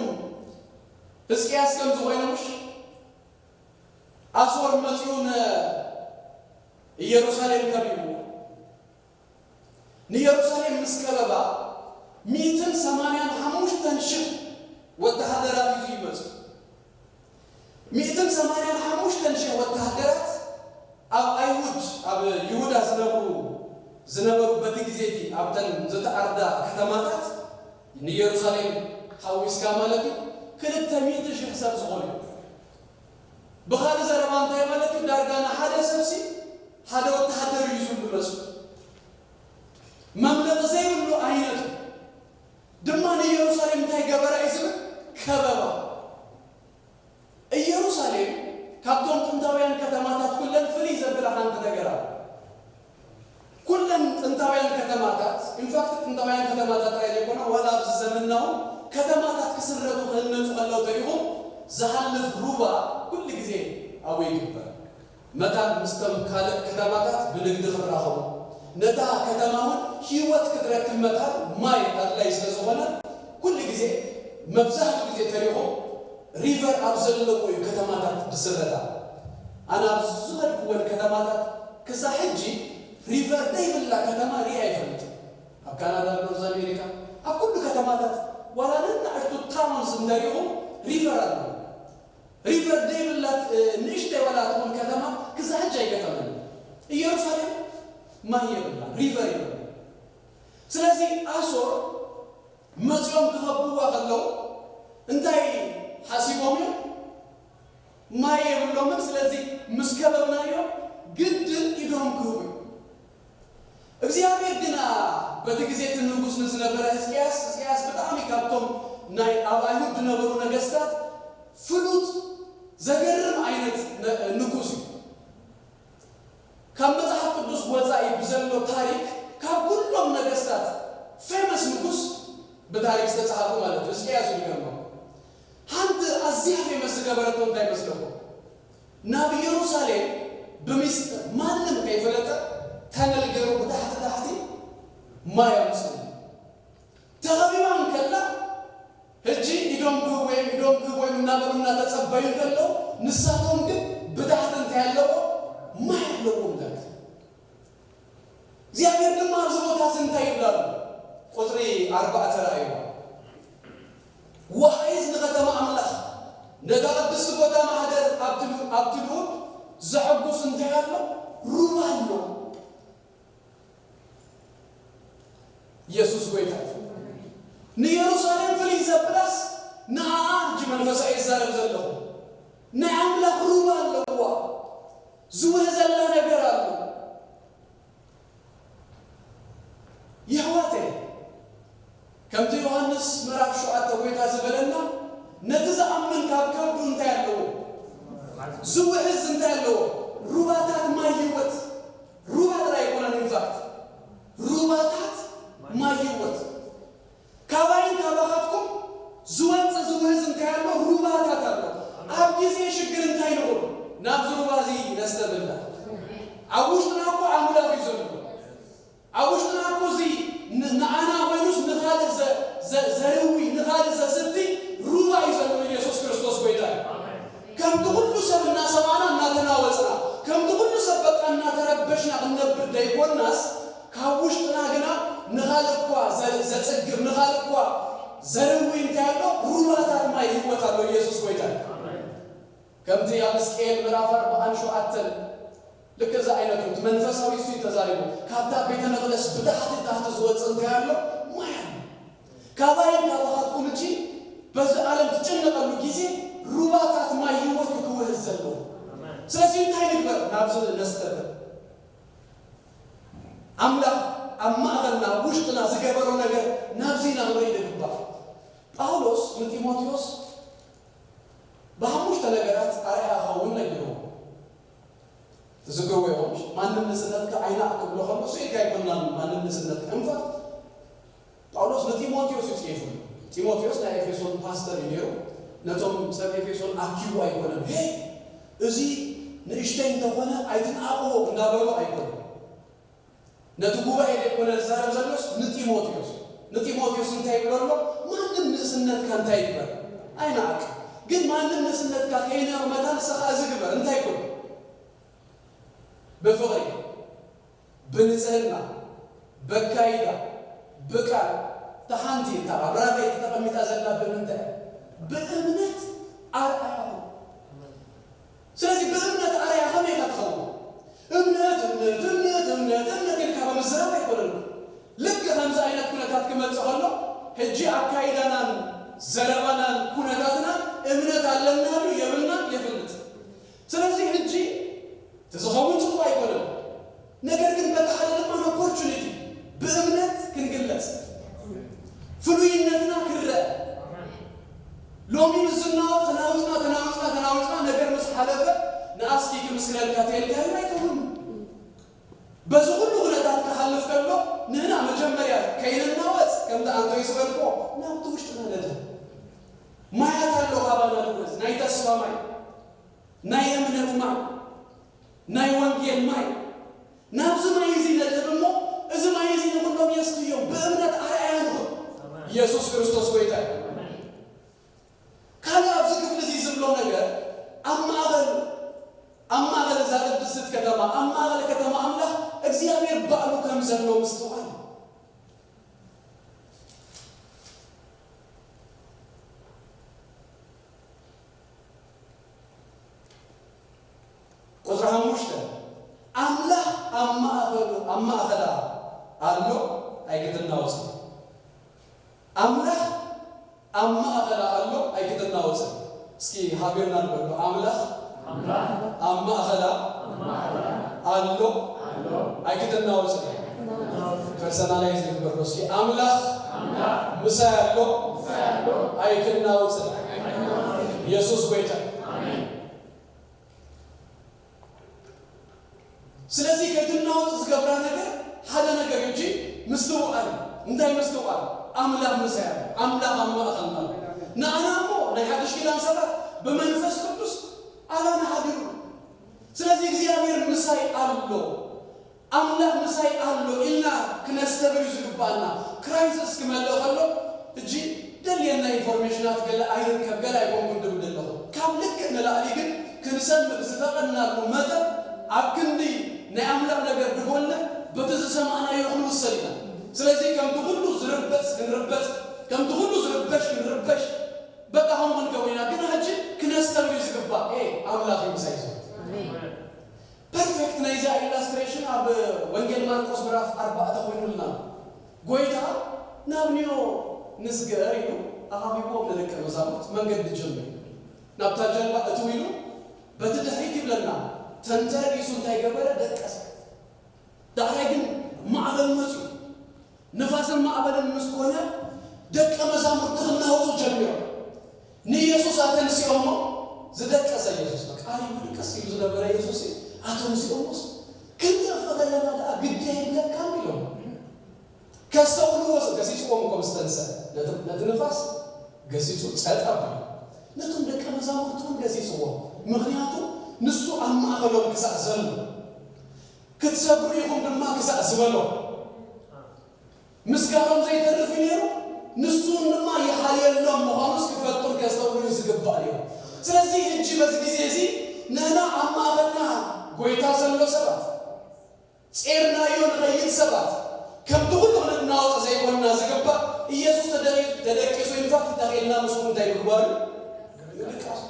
ህዝቅያስ ከምዚ ኮይኑ ምሽ ኣሶር መጺኡ ንኢየሩሳሌም ከቢቡ ንኢየሩሳሌም ምስ ከበባ ሚእትን ሰማንያን ሓሙሽተን ሽሕ ወተሃደራት ሒዙ ይመጽእ። ሚእትን ሰማንያን ሓሙሽተን ሽሕ ወተሃደራት ኣብ ኣይሁድ ኣብ ይሁዳ ዝነብሩ ዝነበሩ በቲ ግዜ እቲ ኣብተን ዝተኣርዳ ከተማታት ንኢየሩሳሌም ሓዊስካ ማለት እዩ ክልተ ሚእቲ ሽሕ ሰብ ዝኾኑ እዮም። ብኻልእ ዘረባ እንታይ ማለት እዩ? ዳርጋ ንሓደ ሰብሲ ሓደ ወተሃደር እዩ ዝብሉ መጽኡ። መምለጢ ዘይብሉ ዓይነት እዩ። ድማ ንኢየሩሳሌም እንታይ ገበራ እዩ ዝብል? ከበባ። ኢየሩሳሌም ካብቶም ጥንታውያን ከተማታት ኩለን ፍልይ ዘብላ ሓንቲ ነገር ኣላ። ኩለን ጥንታውያን ከተማታት፣ ኢንፋክት ጥንታውያን ከተማታት ጥራይ ዘይኮነ ዋላ ኣብዚ ዘመንና እውን ከተማታት ክስረቱ ክህነፁ ከለዉ ተሪኹም ዝሃልፍ ሩባ ኩሉ ግዜ ኣብኡ ይግበር። መታን ምስቶም ካልእ ከተማታት ብንግዲ ክራኸቡ፣ ነታ ከተማ እውን ህይወት ክትረክብ መታን ማይ ኣድላይ ስለ ዝኾነ ኩሉ ግዜ መብዛሕትኡ ግዜ ተሪኹም ሪቨር ኣብ ዘለዎ እዩ ከተማታት ዝስረታ። ኣነ ኣብ ዝኸድኩወን ከተማታት ክሳብ ሕጂ ሪቨር ዘይብላ ከተማ ሪኣ ኣይፈልጥን። ኣብ ካናዳ፣ ኣብ ኖርዝ ኣሜሪካ፣ ኣብ ኩሉ ከተማታት ዋላ ነናእሽቱ ታውንስ እንተሪኹም ሪቨር ኣለዎ። ሪቨር ዘይብላ ንእሽተይ ዋላ ትኹን ከተማ ክሳብ ሕጂ ኣይገጠመን። ኢየሩሳሌም ማይ የብላ፣ ሪቨር የብላ። ስለዚ ኣሶር መጺኦም ክኸብዋ ከለዉ እንታይ ሓሲቦም እዮም? ማይ የብሎምን። ስለዚ ምስ ከበብናዮ ግድን ኢዶም ክህቡ እዮም። እግዚኣብሔር ግና በቲ ግዜ እቲ ንጉስ ንዝነበረ ህዝቅያስ፣ ህዝቅያስ ብጣዕሚ ካብቶም ናይ ኣብ ኣይሁድ ዝነበሩ ነገስታት ፍሉጥ ዘገርም ዓይነት ነ- ንጉስ እዩ። ካብ መጽሓፍ ቅዱስ ወጻኢ ብዘሎ ታሪክ ካብ ኩሎም ነገስታት ፌመስ ንጉስ ብታሪክ ዝተጻሓፉ ማለት እዩ። ህዝቅያስ እዩ ዝገርመኩም። ሓንቲ ኣዝያ ፌመስ ዝገበረቶ እንታይ ይመስለኩም? ናብ ኢየሩሳሌም ብሚስጥር ማንም ከይፈለጠ ተነል ገይሩ ብታሕቲ ታሕቲ ማይ ኣምጽኡ። ተኸቢባ እንከላ ሕጂ ኢዶም ክህቡ እዮም፣ ኢዶም ክህቡ እዮም እናበሉ እናተጸበዩ እንከለዉ ንሳቶም ግን ብታሕቲ እንታይ ኣለዎ? ማይ ኣለዎም። ዳዊት እግዚኣብሔር ድማ ኣብዚ ቦታ እዚ እንታይ ይብላ ኣሎ? ቁፅሪ ኣርባዕተ ረኣይዎ። ወሓይዝ ንከተማ ኣምላኽ ነታ ቅድስቲ ቦታ ማሕደር ኣብቲ ል- ኣብቲ ልኡል ዘሐጉስ እንታይ ኣሎ? ሩባ ኣሎ። ኢየሱስ ጎይታ እዩ። ንኢየሩሳሌም ፍልይ ዘብላስ ንኣኣ ሕጂ መንፈሳዊ ይዛረብ ዘለኹ ናይ ኣምላኽ ሩባ ኣለዋ። ዝውህዘላ ነገር ኣሎ። የሕዋተይ ከምቲ ዮሃንስ ምዕራፍ ሸውዓተ ጎይታ ዝበለና ነቲ ዝኣምን ካብ ከብዱ እንታይ ኣለዎ? ዝውህዝ እንታይ ኣለዎ? ሩባታት ማይ ህይወት። ሩባ ጥራይ ኣይኮነን። ኢንፋክት ሩባታት ማይ ህይወት ካባይን ካባኻትኩም ዝወፅእ ዝውህዝ እንታይ ኣሎ? ሩባታት ኣሎ። ኣብ ግዜ ሽግር እንታይ ንኹን ናብዚ ሩባ እዚ ነስተብላ። ኣብ ውሽጥና እኮ ኣምላኽ እዩ ዘሎ። ኣብ ውሽጥና እኮ እዚ ን- ንኣና ኮይኑስ ንኻልእ ዘ- ዘ- ዘርዊ ንኻልእ ዘስቲ ሩባ እዩ ዘሎ። ኢየሱስ ክርስቶስ ጎይታ እዩ። ከምቲ ኩሉ ሰብ እናሰማዕና እናተናወፅና ከምቲ ኩሉ ሰብ በቃ እናተረበሽና ክንነብር ደይኮናስ ካብ ውሽጥና ግና ንኻልእ እኳ ዘ- ዘፅግብ ንኻልእ እኳ ዘርዊ እንታይ ኣሎ? ከምቲ ኣብ ሕዝቅኤል ምዕራፍ ኣርባዓን ሸውዓተን ልክ እዚ ዓይነት እዩ። እቲ መንፈሳዊ እሱ እዩ ተዛሪቡ። ካብታ ቤተ መቕደስ ብታሕቲ ታሕቲ ዝወጽእ እንታይ ኣሎ? ማይ ኣሎ። ካባይን ካባኻትኩም እጂ በዚ ዓለም ትጨነቐሉ ግዜ ሩባታት ማይ ህይወት እዩ ክውህዝ ዘለዎ። ስለዚ እንታይ ንግበር? ናብዚ ነስተብህ። ኣምላኽ ኣብ ማእኸልና፣ ኣብ ውሽጥና ዝገበሮ ነገር ናብዚ ኢና ክንርኢ ንግባእ። ጳውሎስ ንጢሞቴዎስ ብሓሙሽተ ነገራት ኣርኣያ ክኸውን ነጊርዎ። ትዝክርዎ ኢኹም። ማንም ንእስነትካ ኣይናቕ ክብሎ ከሎ ስኢልካ ኣይኮናን። ማንም ንእስነትካ እንፋ ጳውሎስ ንጢሞቴዎስ እዩ ጽሒፉ። ጢሞቴዎስ ናይ ኤፌሶን ፓስተር እዩ ነይሩ። ነቶም ሰብ ኤፌሶን ኣኪቡ ኣይኮነን። "ሄ፣ እዚ ንእሽተይ እንተኾነ ኣይትንኣቕዎ" እንዳበሎ ኣይኮነን። ነቲ ጉባኤ ዘይኮነ ዝዛረብ ዘሎስ ንጢሞቴዎስ። ንጢሞቴዎስ እንታይ ይብሎ ኣሎ? ማንም ንእስነትካ እንታይ ይግበር? ኣይንኣቅ። ግን ማንም ንእስነትካ ከይነቕ መታን ንስኻ እዚ ግበር። እንታይ ይኩን? ብፍቕሪ፣ ብንጽህና፣ በካይዳ፣ ብቃል፣ እታ ሓንቲ እታ ኣብ ራእይ ተቐሚጣ ዘላ ብምንታይ? ብእምነት ኣርኣያ። ስለዚ ብእምነት ኣርኣያ ከመይ ኢኻ ትኸውን? እምነት፣ እምነት፣ እምነት፣ እምነት፣ እምነት ኢልካ ብምዝራብ ኣይኮነን። ልክ ከምዚ ዓይነት ኩነታት ክመጽእ ከሎ፣ ሕጂ ኣካይዳናን ዘረባናን ኩነታትና እምነት ኣለና ድዩ የብልናን የፍልጥ። ስለዚ ሕጂ እቲ ዝኸውን ጽቡቕ ኣይኮነን። ነገር ግን በቲ ሓደ ድማ ኦፖርቹኒቲ ብእምነት ክንግለጽ፣ ፍሉይነትና ክረአ። ሎሚ ምስ ዝናወጽ ተናዊጽና፣ ተናዊጽና፣ ተናዊጽና፣ ነገር ምስ ሓለፈ ንኣስኪ ክምስክረልካ ተልካ ኣይከውን። በዚ ኩሉ ኩነታት ክሓልፍ ከሎ ንህና መጀመርያ ከይንናወጽ ከምቲ ኣንቶይ ዝበልክዎ ናብቲ ውሽጥና ነደ ማያት ኣሎ ካባና ድመጽ ናይ ተስፋ ማይ፣ ናይ እምነት ማይ፣ ናይ ወንጌል ማይ። ናብዚ ማይ እዚ ነድህብ እሞ እዚ ማይ እዚ ንኹሎም የስትዮም ብእምነት ኣርኣያ ንኹን። ኢየሱስ ክርስቶስ ጎይታ እዩ። ካልእ ኣብዚ ክፍሊ እዚ ዝብሎ ነገር ኣብ ማእኸል ኣብ ማእኸል እዛ ቅድስት ከተማ ኣብ ማእኸል ከተማ ኣምላኽ እግዚኣብሔር ባዕሉ ከም ዘሎ ምስትውዓል። ቁጽሪ ሓሙሽተ ኣምላኽ ኣብ ማእኸሉ ኣብ ማእኸላ ኣሎ ኣይክትናወጽ። ኣምላኽ ኣብ ማእኸላ ኣሎ ኣይክትናወጽ። እስኪ ሓቢርና ንበሎ ኣምላኽ ኣብ ማእኸላ ኣሎ ኣይክትናወጽ። ፐርሰናላይዝ ንግበሮ እስኪ ኣምላኽ ምሳይ ኣሎ ኣይክናወጽ። ኢየሱስ ጎይታ። ስለዚ ከይትናወጥ ዝገብራ ነገር ሓደ ነገር እንጂ ምስትውዓል። እንታይ ምስትውዓል? ኣምላኽ ምሳይ ኣሎ። ኣምላኽ ኣብ ማእኸልና ኣሎ። ንኣና እሞ ናይ ሓድሽ ኪዳን ሰባት ብመንፈስ ቅዱስ ኣባና ሓዲሩ። ስለዚ እግዚኣብሔር ምሳይ ኣሎ፣ ኣምላኽ ምሳይ ኣሎ ኢልና ክነስተብር እዩ ዝግባኣና። ክራይሲስ ክመልእ ከሎ ሕጂ ደልየና ኢንፎርሜሽናት ገለ ኣይርከብ፣ ገለ ኣይኮንኩን ድብል ኣለኹ። ካብ ልክእ ንላዕሊ ግን ክንሰምዕ ዝፈቐድናሉ መጠን ኣብ ክንዲ ናይ ኣምላኽ ነገር ድጎልሕ በቲ ዝሰማዕናዮ ክንውሰድ ኢና። ስለዚ ከምቲ ኩሉ ዝርበጽ ክንርበጽ፣ ከምቲ ኩሉ ዝርበሽ ክንርበሽ በቃ ከም ክንከውን ኢና። ግን ሕጂ ክነስተብር እዩ ዝግባእ። ኤ ኣምላኽ እዩ ምሳይ ዘሎ። ፐርፌክት ናይዛ ኢላስትሬሽን ኣብ ወንጌል ማርቆስ ምዕራፍ ኣርባዕተ ኮይኑልና። ጎይታ ናብ ኒዮ ንስገር ኢሉ ኣኻቢብዎም ንደቀ መዛሙርት መንገዲ ጀመረ። ናብታ ጀልባ እትው ኢሉ በቲ ድሕሪት ይብለና ተንተርኢሱ እንታይ ገበረ? ደቀሰ። ዳሕራይ ግን ማዕበል መፅዩ። ንፋስን ማዕበልን ምስ ኮነ ደቀ መዛሙርቲ ክናወፁ ጀሚሮም። ንኢየሱስ ኣተንሲኦሞ ዝደቀሰ ኢየሱስ በቃ እዩ ድቅስ ኢሉ ዝነበረ ኢየሱስ ኣተንሲኦሞስ ክንጠፍእ ከለና ደኣ ግዲ ኣይብለካን ኢሎም። ከስተውልዎ ገሲጽዎም እኮ ምስ ተንሰ ነቲ ነቲ ንፋስ ገሲጹ ጸጥ ኣቢሉ ነቶም ደቀ መዛሙርቱ እውን ገሲጽዎም። ምኽንያቱ ንሱ ኣብ ማእከሎም ክሳዕ ዘሎ ክትሰግሩ ኢኹም ድማ ክሳዕ ዝበሎ ምስጋኖም ዘይተርፍ እዩ ነይሩ። ንሱ ድማ ይሓልየሎም ምዃኑስ ክፈልጡን ከስተውዕሉን ዝግባእ ነይሩ። ስለዚ ሕጂ በዚ ግዜ እዚ ንሕና ኣብ ማእኸልና ጎይታ ዘሎ ሰባት ጼርናዮ ንኸይድ ሰባት ከምቲ ኩሉ ክንናወጽ ዘይኮንና ዝግባእ ኢየሱስ ተደቂ- ተደቂሱ ኢንፋክት ተኺልና ምስኡ እንታይ ምግባር እዩ? ምድቃሱ።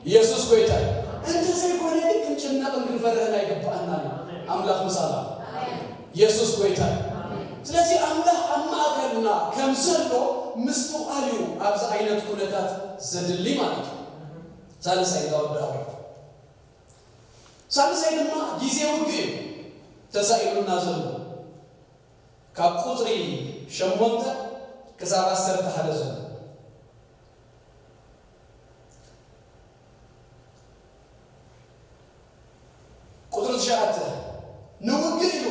ኢየሱስ ጎይታ እዩ። እንተዘይኮነ ግን ክንጭነቕን ክንፈርሕን ኣይግብኣናን እዩ። ኣምላኽ ምሳና። ኢየሱስ ጎይታ እዩ። ስለዚ ኣምላኽ ኣብ ማእከልና ከም ዘሎ ምስትውዓል እዩ ኣብዚ ዓይነት ኩነታት ዘድሊ ማለት እዩ። ሳልሳይ እንዳወዳእኩ፣ ሳልሳይ ድማ ግዜ ውግእ እዩ ተሳኢሉና ዘሎ። ካብ ቁጽሪ ሸሞንተ ክሳብ ዓሰርተ ሓደ ዘሎ። ቁጽሪ ትሽዓተ፣ ንውግእ ኢሉ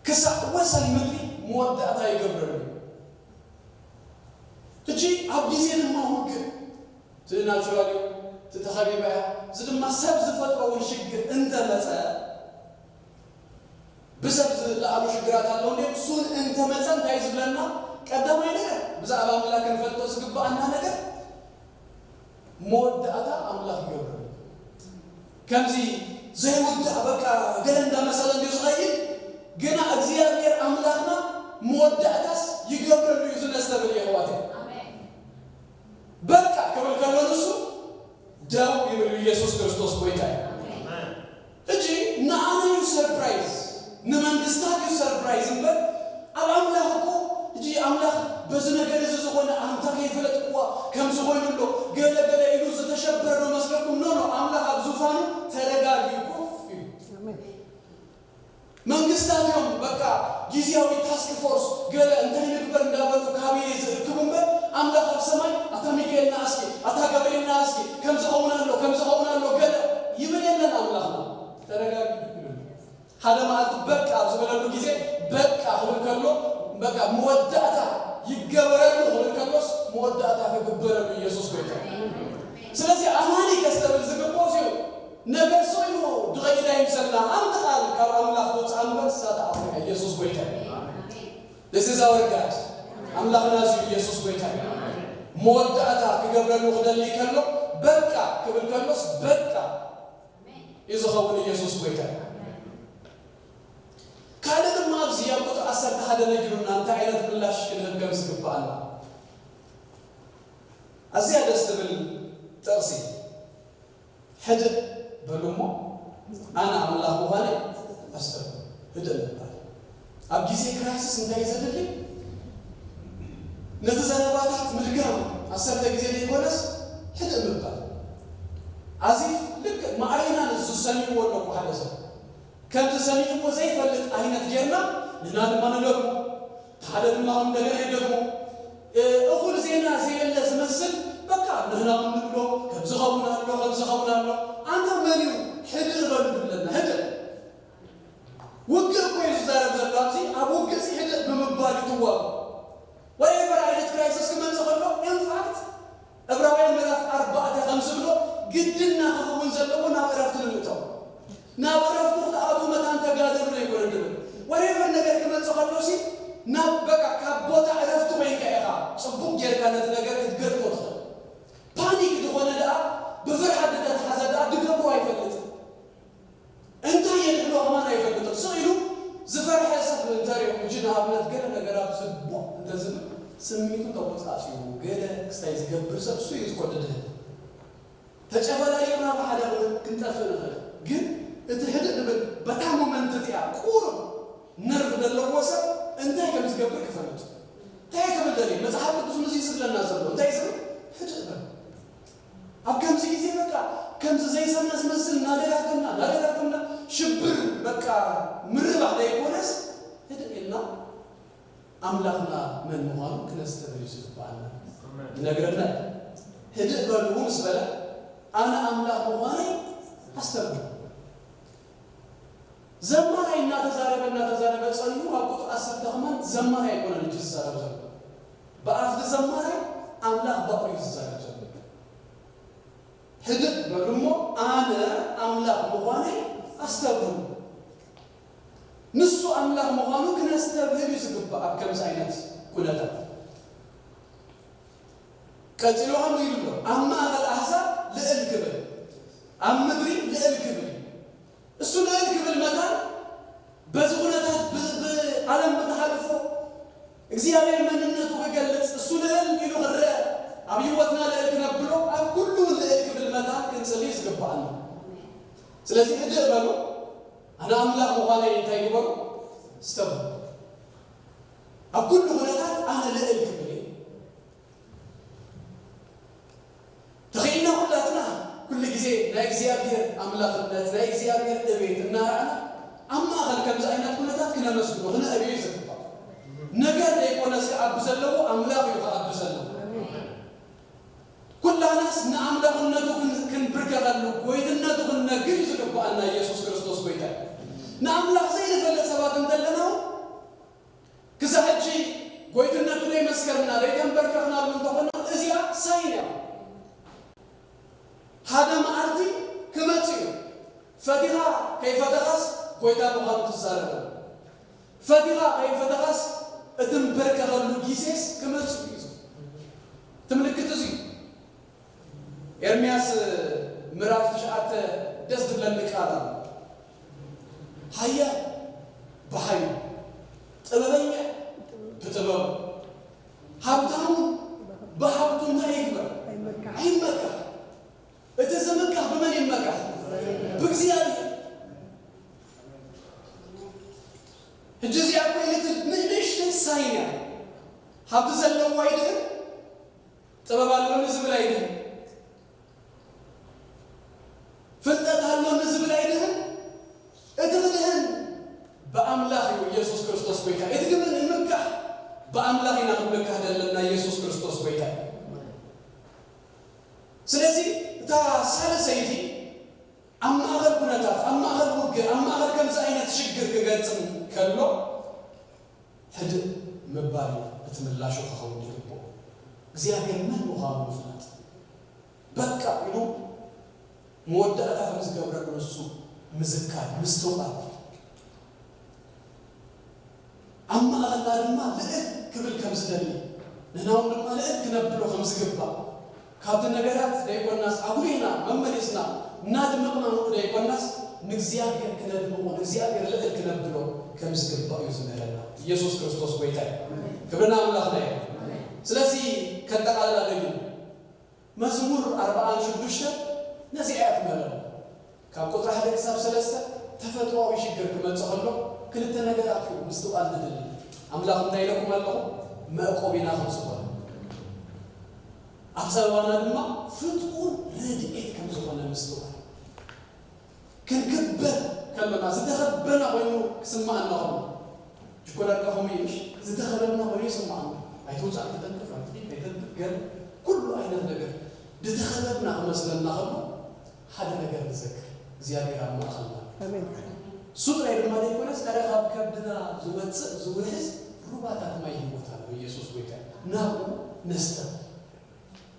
ክሳዕ ወሰን ምድሪ መወዳእታ ይገብረሉ። ሕጂ ኣብ ግዜ ድማ ውግእ፣ እቲ ናቹራል እዩ፣ እቲ ተኸቢባ እያ፣ እዚ ድማ ሰብ ዝፈጥሮ እውን ሽግር እንተመጸ፣ ብሰብ ዝለዓሉ ሽግራት ኣለዉ እንዲዮም። እሱን እንተመጸ እንታይ ዝብለና? ቀዳማይ ነገር ብዛዕባ ኣምላኽ ክንፈልጦ ዝግብኣና ነገር መወዳእታ ኣምላኽ ይገብረሉ። ከምዚ ዘይውዳእ በቃ ገለ እንዳመሰለ እንዲዩ ዝኸይድ፣ ግና እግዚኣብሔር ኣምላኽና መወዳእታስ ይገብረሉ እዩ ዝነስተብል እዩ ኣሕዋተይ። በቃ ክብል ከሎ ንሱ ደው ይብል እዩ። ኢየሱስ ክርስቶስ ጎይታ እዩ። ሕጂ ንኣና እዩ ሰርፕራይዝ፣ ንመንግስታት እዩ ሰርፕራይዝ እምበር ኣብ ኣምላኽ እኮ፣ ሕጂ ኣምላኽ በዚ ነገር እዚ ዝኾነ ኣንታ ከይፈለጥክዋ ከምዚ ኮይኑ ኣሎ፣ ገለ ገለ ኢሉ ዝተሸበረ ዶ መስለኩም? ኖ ኖ፣ ኣምላኽ ኣብ ዙፋኑ ተረጋጊኡ ኮፍ ኢሉ። መንግስታት እዮም በቃ ግዝያዊ ታስክ ፎርስ ገለ እንታይ ንግበር እንዳበሉ ካቢኔ ዝእክቡ እምበር ኣምላኽ ኣብ ሰማይ ኣታ ሚካኤል ንኣስኪ ኣታ ገብርኤል ንኣስኪ ከምዚ ኸውን ኣሎ ከምዚ ኸውን ኣሎ ገለ ይብል የለን። ኣምላኽና ተረጋጊ ይብል። ሓደ መዓልቲ በቃ ኣብ ዝበለሉ ግዜ በቃ ክብል ከሎ በቃ መወዳእታ ይገበረሉ ክብል ከሎስ መወዳእታ ክግበረሉ ኢየሱስ ጎይታ። ስለዚ ኣማኒ ከስተብል ዝግብኦ እዚኡ ነገር ስቕ ኢሉ ድኸይድ ኣይምሰልና። ሓንቲ ቃል ካብ ኣምላኽ ትውፅእ እምበር ሳተ ኣፍሪቃ ኢየሱስ ጎይታ እዩ። This is our God. ኣምላኽና እዚ ኢየሱስ ጎይታ እዩ። መወዳእታ ክገብረሉ ክደሊ ከሎ በቃ ክብል ከሎስ በቃ እዩ ዝኸውን። ኢየሱስ ጎይታ እዩ። ካልእ ድማ ኣብዚ ኣብ ቁፅሪ ዓሰርተ ሓደ ነጊሩና እንታይ ዓይነት ምላሽ ክንህብ ከም ዝግብኣና። ኣዝያ ደስ ትብል ጥቕሲ። ሕድእ በሉ እሞ ኣነ ኣምላኽ ምዃነይ ኣስተብህሉ። ህድእ ምባል ኣብ ግዜ ክራይሲስ እንታይ ዘድሊ? ነቲ ዘረባታት ምድጋም ዓሰርተ ግዜ ዘይኮነስ ሕድእ ምባል። ኣዚፍ ልክዕ ማዕረና ንሱ ሰሚዕዎ ኣሎ እኮ ሓደ ሰብ። ከምዚ ሰሚዕዎ ዘይፈልጥ ዓይነት ጌርና ንሕና ድማ ንደግሞ፣ እቲ ሓደ ድማ ከም እንደገና ይደግሞ። እ፣ እኹል ዜና ዘየለ ዝመስል በቃ ንሕና ከም ንብሎ ከምዚ ኸውን ኣሎ፣ ከምዚ ኸውን ኣሎ። ኣንታ መን እዩ ሕድእ በሉ ዝብለና? ህድእ። ውግእ እኮ እዩ ዝዛረብ ዘሎ ኣብዚ። ኣብ ውግእ ሲ ህድእ ብምባል እዩ ትዋጉ። ወሬቨር ዓይነት ክራይሲስ ክመጽእ ከሎ ኢንፋክት ዕብራውያን ምዕራፍ ኣርባዕተ ከም ዝብሎ ግድና ክኸውን ዘለዎ ናብ ዕረፍቲ ንምእታው። ናብ ዕረፍቲ ክትኣትዉ መታን ተጋደሉ ኣይኮነን ድብል። ወሬቨር ነገር ክመጽእ ከሎ ሲ ናብ በቃ ካብ ቦታ ዕረፍቲ ኮይንካ ኢኻ ጽቡቕ ጌርካ ነቲ ነገር ክትገጥሞ ትኽእል። ፓኒክ ዝኾነ ደኣ ብፍርሃት ዝተትሓዘ ደኣ ድገብሮ ኣይፈልጥን። እንታይ የድሕኖ ከማን ኣይፈልጥን። ስቕ ኢሉ ዝፈርሐ ሰብ እንተሪኦም እጂ ንኣብነት ገለ ነገር ኣብ ዝቦ እንተዝብል ስሚቱ ተቆጻጺሩ ገለ ክስታይ ዝገብር ሰብ እሱ እዩ ዝኮድድህ። ተጨፈላሊቕና ብሓደ ክንጠፍእ ንኽእል፣ ግን እቲ ህድእ ንብል በታ ሞመንት እቲኣ ቁሩብ ነርቭ ዘለዎ ሰብ እንታይ ከም ዝገብር ክፈልጥ። እንታይ ክብል ደልየ? መጽሓፍ ቅዱስ ንዚ ዝብለና ዘሎ እንታይ ዝብል? ህድእ በል። ኣብ ከምዚ ግዜ በቃ ከምዚ ዘይሰምና ዝመስል እናደጋገምና እናደጋገምና ሽብር በቃ ምርባሕ ዘይኮነስ ህድእ ኢልና ኣምላኽና መን ምዃኑ ክነስተብህል እዩ ዝግብኣና። ይነግረና እዩ። ህድእ በሉ ምስ በለ ኣነ ኣምላኽ ምዃነይ ኣስተብህሉ። ዘማራይ እናተዛረበ እናተዛረበ ጸኒሑ ኣብ ቁጥሪ ዓሰርተ ከማን ዘማራይ ኣይኮነን እጂ ዝዛረብ ዘሎ። ብኣፍ እቲ ዘማራይ ኣምላኽ ባዕሉ እዩ ዝዛረብ ዘሎ። ህድእ በሉ እሞ ኣነ ኣምላኽ ምዃነይ ኣስተብህሉ። ንሱ ኣምላኽ ምዃኑ ክነስተብህል እዩ ዝግባእ ኣብ ከምዚ ዓይነት ኩነታት። ቀጺሉ ከምዚ ኢሉ ኣሎ፣ ኣብ ማእኸል ኣሕዛብ ልእል ክብል፣ ኣብ ምድሪ ልእል ክብል እዩ። እሱ ልእል ክብል መታን በዚ ኩነታት ብ-፣ ብዓለም ብትሓልፎ እግዚኣብሔር መንነቱ ክገልጽ እሱ ልእል ኢሉ ክረአ ኣብ ህይወትና ልእል ክነብሎ ኣብ ኩሉ ይግባኣና። ስለዚ ህድእ በሉ፣ ኣነ ኣምላኽ ምዃነይ እንታይ ግበሩ? ስተብሉ። ኣብ ኩሉ ኩነታት ኣነ ልእል ክብል እየ። ተኽኢልና ኩላትና ኩሉ ግዜ ናይ እግዚኣብሔር ኣምላኽነት፣ ናይ እግዚኣብሔር እቤት እናረኣና ኣብ ማእኸል ከምዚ ዓይነት ኩነታት ክነመስግኖ፣ ክነእብዮ እዩ ዝግባእ። ነገር ደይኮነስ ክዓቢ ዘለዎ ኣምላኽ እዩ ክዓቢ ዘለዎ። ኩላናስ ንኣምላኽነቱ ክን-፣ ክንብርከኸሉ፣ ጎይትነቱ ክንነግር እዩ ዝግባኣና። ኢየሱስ ክርስቶስ ጎይታ እዩ። ንኣምላኽ ዘይንፈልጥ ሰባት እንተለና እውን ክሳብ ሕጂ ጎይትነቱ ደይመስከርና፣ ደይተንበርከኽናሉ እንተኾና፣ እዚኣ ሳይን እያ። ሓደ መዓልቲ ክመጽእ እዩ። ፈቲኻ ከይፈተኻስ ጎይታ ምዃኑ ትዛረበሉ። ፈቲኻ ከይፈተኻስ እትንበርከኸሉ ግዜስ ክመጽእ እዩ። እቲ ምልክት እዚ እዩ። ኤርምያስ ምዕራፍ ትሽዓተ ደስ ዝብለኒ ቃል ኣሎ። ሃያል ብሃይሉ፣ ጥበበኛ ብጥበቡ፣ ሃብታሙ ብሃብቱ እንታይ ይግበር? ኣይመካሕ። ኣይመካሕ። እቲ ዝምካሕ ብመን ይመካሕ? ብእግዚኣብሔር። ሕጂ እዚኣ እኮ ኢልቲ ንእሽተይ ሳይን እያ። ሃብቲ ዘለዎ ኣይድህን፣ ጥበብ ኣለኒ ዝብል ኣይድህን፣ ፍልጠት ኣለኒ ዝብል ኣይድህን። እቲ ክድህን ብኣምላኽ እዩ፣ ኢየሱስ ክርስቶስ ጎይታ። እቲ ግን ንምካሕ ብኣምላኽ ኢና ክንመካሕ ዘለና፣ ኢየሱስ ክርስቶስ ጎይታ እዩ። ስለዚ እታ ሳልሰይቲ ኣብ ማእኸል ኩነታት፣ ኣብ ማእኸል ውግእ፣ ኣብ ማእኸል ከምዚ ዓይነት ሽግር ክገጥም ከሎ፣ ህድእ ምባል እዩ እቲ ምላሹ ክኸውን ዝግብኦ። እግዚኣብሔር መን ምዃኑ ምፍላጥ። በቃ ኢሉ መወዳእታ ከም ዝገብረሉ ንሱ ምዝካር፣ ምስትውዓል። ኣብ ማእኸልና ድማ ልዕል ክብል ከም ዝደሊ፣ ንሕና እውን ድማ ልዕል ክነብሎ ከም ዝግባእ፣ ካብቲ ነገራት ደይኮናስ ኣጉሊህና መመሊስና እናድመቕና ንኡ ደይኮናስ፣ ንእግዚኣብሔር ክነድምቖ፣ ንእግዚኣብሔር ልዕል ክነብሎ ከም ዝግባእ እዩ ዝምህረና። ኢየሱስ ክርስቶስ ጎይታ እዩ። ክብሪ ንኣምላኽና እዩ። ስለዚ ከጠቓልላ ደጊም መዝሙር ኣርብዓን ሽዱሽተን ነዚኣ እያ ትምህረና። ካብ ቁጽሪ ሓደ ክሳብ ሰለስተ ተፈጥሮኣዊ ሽግር ክመጽእ ከሎ ክልተ ነገራት እዩ ምስትውዓል ዝድሊ። ኣምላኽ እንታይ ኢለኩም ኣለኹ? መዕቆቢና ከም ዝኾነ። ኣብ ጸበባና ድማ ፍጡር ረድኤት ከም ዝኾነ ምስትውዓል። ክንክበር ከሎና ዝተኸበና ኮይኑ ክስምዓና ከሎ፣ ጅኮ ዳርጋ ከምኡ እዩ፣ ምሽ? ዝተኸበብና ኮይኑ ይስምዓና። ኣይትውጻእ፣ ኣይትተንክፍ፣ ኣይትኺድ፣ ኣይተንብት፣ ገለ ኩሉ ዓይነት ነገር ዝተኸበብና ክመስለና ከሎ ሓደ ነገር ንዘክር፣ እግዚኣብሔር ኣብ ማእኸልና ኣሎ። ኣሜን። እሱ ጥራይ ድማ ዘይኮነስ፣ ጸረ ካብ ከብድና ዝወጽእ ዝውሕዝ ሩባታት ማይ ህይወት ኣሎ። ኢየሱስ ጎይታ እዩ። ናብኡ ነስተብህል።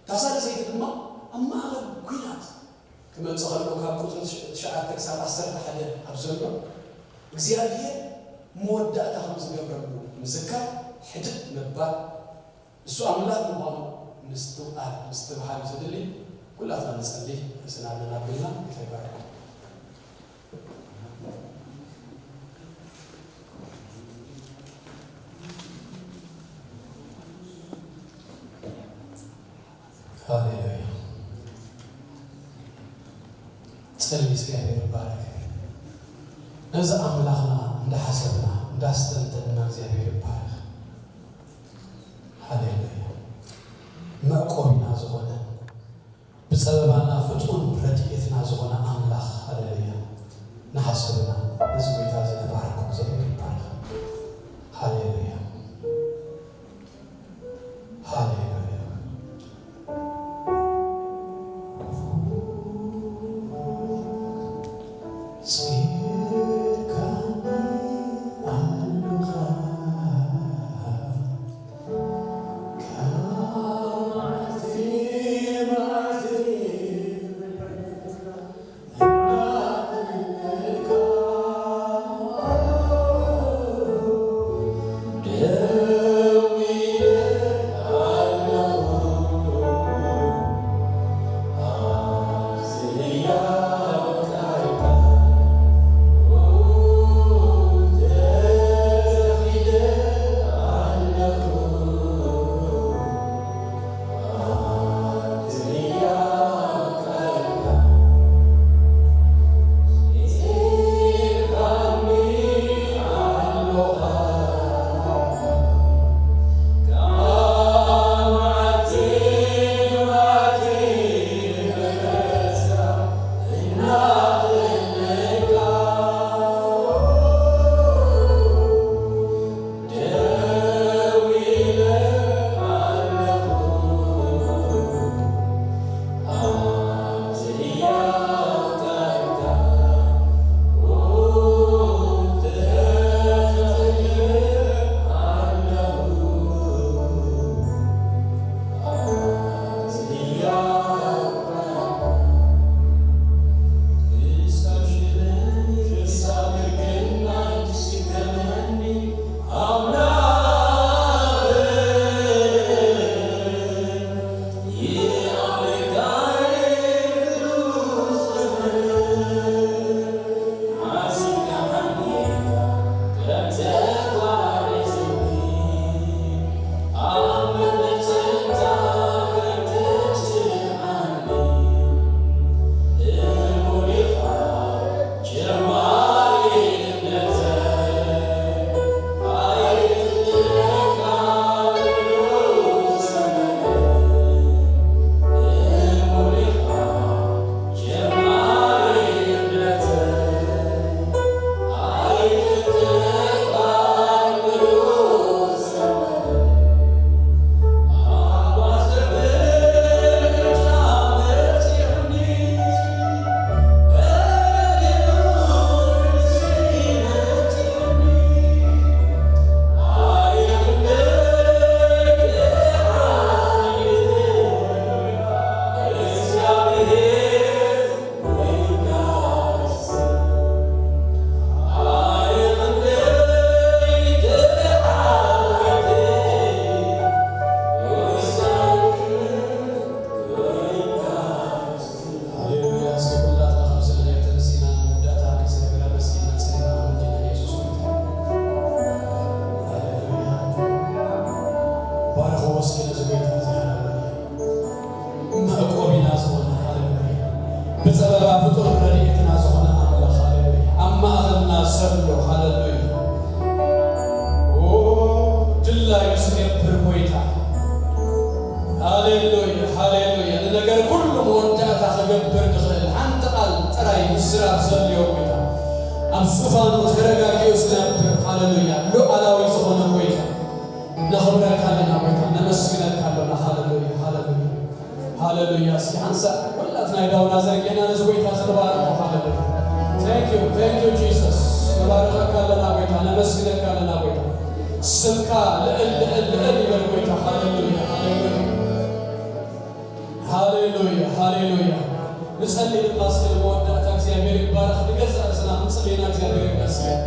እታ ሳልሰይቲ ድማ ኣብ ማእኸል ኲናት ክመጽእ ከሎ፣ ካብ ቁጽሪ ትሽ-፣ ትሽዓተ ክሳብ ዓሰርተ ሓደ ኣብ ዘሎ እግዚኣብሔር መወዳእታ ከም ዝገብረሉ ምዝካር፣ ሕድእ ምባል፣ ንሱ ኣምላኽ ምዃኑ ምስትውዓል፣ ምስትብሃል እዩ ዘድሊ። ኩላትና ንጸሊ፣ ርእስና ንናብልና፣ ጌታ ይባርኩም። ሃሌሉያ። ጸሊ እግዚኣብሔር ይባረክ። ነዚ ኣምላኽና እንዳሓሰብና እንዳስተንተንና እግዚኣብሔር ይባረክ። ሃሌሉያ። መዕቆቢና ዝኾነ፣ ብጸበባና ፍጹም ረድኤትና ዝኾነ ኣምላኽ፣ ሃሌሉያ፣ ንሓስብና ነዚ ጎይታ እዚ ንባርኮ፣ እግዚኣብሔር ይባርክ። ሃሌሉያ፣ ሃሌሉያ። ጽድቃኒ ኣሉኻ ጸበባ ፍጡር ረድኤትና ዝኾነ ኣምላኽ፣ ሃሌሉያ። ኣብ ማእኸልና ዘሎ፣ ሃሌሉያ። ኦ፣ ድላዩ ዝገብር ጎይታ። ሃሌሉያ፣ ሃሌሉያ። ንነገር ኩሉ መወዳእታ ክገብር ዝኽእል ሓንቲ ቃል ጥራይ ምዝራብ ዘድልዮ ጎይታ። ኣብ ዙፋኑ ተረጋጊኡ ዝነብር፣ ሃሌሉያ። ሉዓላዊ ዝኾነ ጎይታ። ነኽብረካ ኣለና ጎይታ፣ ነመስግነካ ኣለና። ሃሌሉያ፣ ሃሌሉያ፣ ሃሌሉያ። እስኪ ሓንሳእ ኩላትና ኣእዳውና ዘርጊሕና ነዚ ጎይታ እዚ ንባርኮ። ሃሌሉያ። Thank you, thank you Jesus። ንባርኸካ ኣለና ጎይታ፣ ነመስግነካ ኣለና ጎይታ። ስምካ ልዕል፣ ልዕል፣ ልዕል ይበል ጎይታ። ሃሌሉያ፣ ሃሌሉያ። ሃሌሉያ፣ ሃሌሉያ። ንጸሊ ድማ እስኪ ንመወዳእታ እግዚኣብሔር ይባረኽ። ንገዛእ ርእስና ክንጽሊ ኢና። እግዚኣብሔር ይመስገን።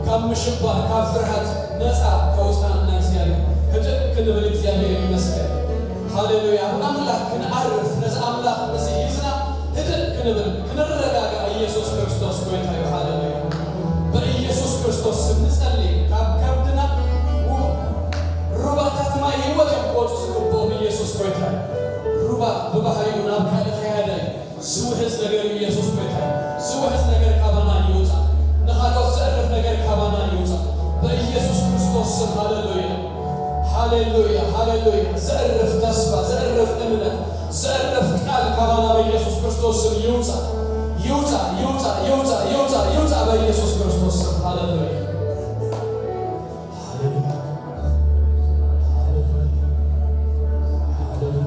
ካብ ምሽባር፣ ካብ ፍርሃት ነጻ ከውጽኣና እግዚኣብሔር። ህድእ ክንብል እግዚኣብሔር ይመስገን። ሃሌሉያ። ኣብ ኣምላኽ ክንዓርፍ፣ ነዚ ኣምላኽ እዚ ሒዝና ህድእ ክንብል፣ ክንረጋጋእ ኢየሱስ ክርስቶስ ጎይታ እዩ። ሃሌሉያ። በኢየሱስ ክርስቶስ ስም ንጸሊ። ካብ ከብድና ው-፣ ሩባታት ማይ ህይወት እዮም ክወጹ ዝግብኦም። ኢየሱስ ጎይታ እዩ። ሩባ ብባህሪኡ ናብ ካልእ ከያደ እዩ። ዝውሕዝ ነገር እዩ ኢየሱስ ጎይታ እዩ። ዝውሕዝ ነገር ካባና ይውጻእ። ንኻልኦት ዘዕርፍ ነገር ካባና ይውጻእ። በኢየሱስ ክርስቶስ ስም። ሃሌሉያ። ሃሌሉያ፣ ሃሌሉያ። ዘዕርፍ ተስፋ፣ ዘዕርፍ እምነት፣ ዘዕርፍ ቃል ካባና በኢየሱስ ክርስቶስ ስም ይውጻእ። ይውጻእ፣ ይውጻእ፣ ይውጻእ፣ ይውጻእ፣ ይውጻእ በኢየሱስ ክርስቶስ ስም። ሃሌሉያ። ሃሌሉያ። ሃሌሉያ። ሃሌሉያ። ሃሌሉያ።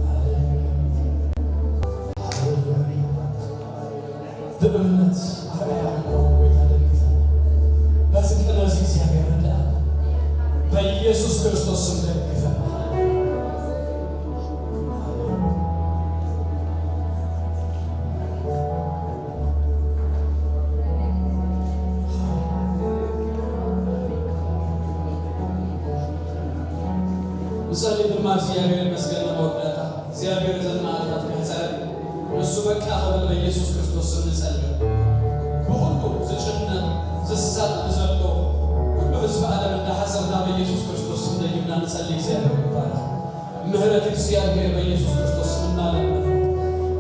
ሃሌሉያ። ብእምነት ኣርኣያ ክንከውን ጎይታ ደግፈና። በዚ ቅነ እዚ እግዚኣብሔር ርድኣና። በኢየሱስ ክርስቶስ ስም ደግፈና። ሃሌሉያ። ንጸሊ ድማ እግዚኣብሔር ይመስገን ንመወዳእታ። እግዚኣብሔር እዘን መዓልታት ከሕጸረን ንሱ በቃ ክብል በኢየሱስ ክርስቶስ ስም ንጸሊ። ብኹሉ ዝጭነቕ ዝሳቕ ንዘሎ ኩሉ ህዝቢ ዓለም እንዳሓሰብና በኢየሱስ ክርስቶስ ስም ደጊምና ንጸሊ። እግዚኣብሔር ይባረኽ። ምህረት እግዚኣብሔር በኢየሱስ ክርስቶስ ስም እናለመነ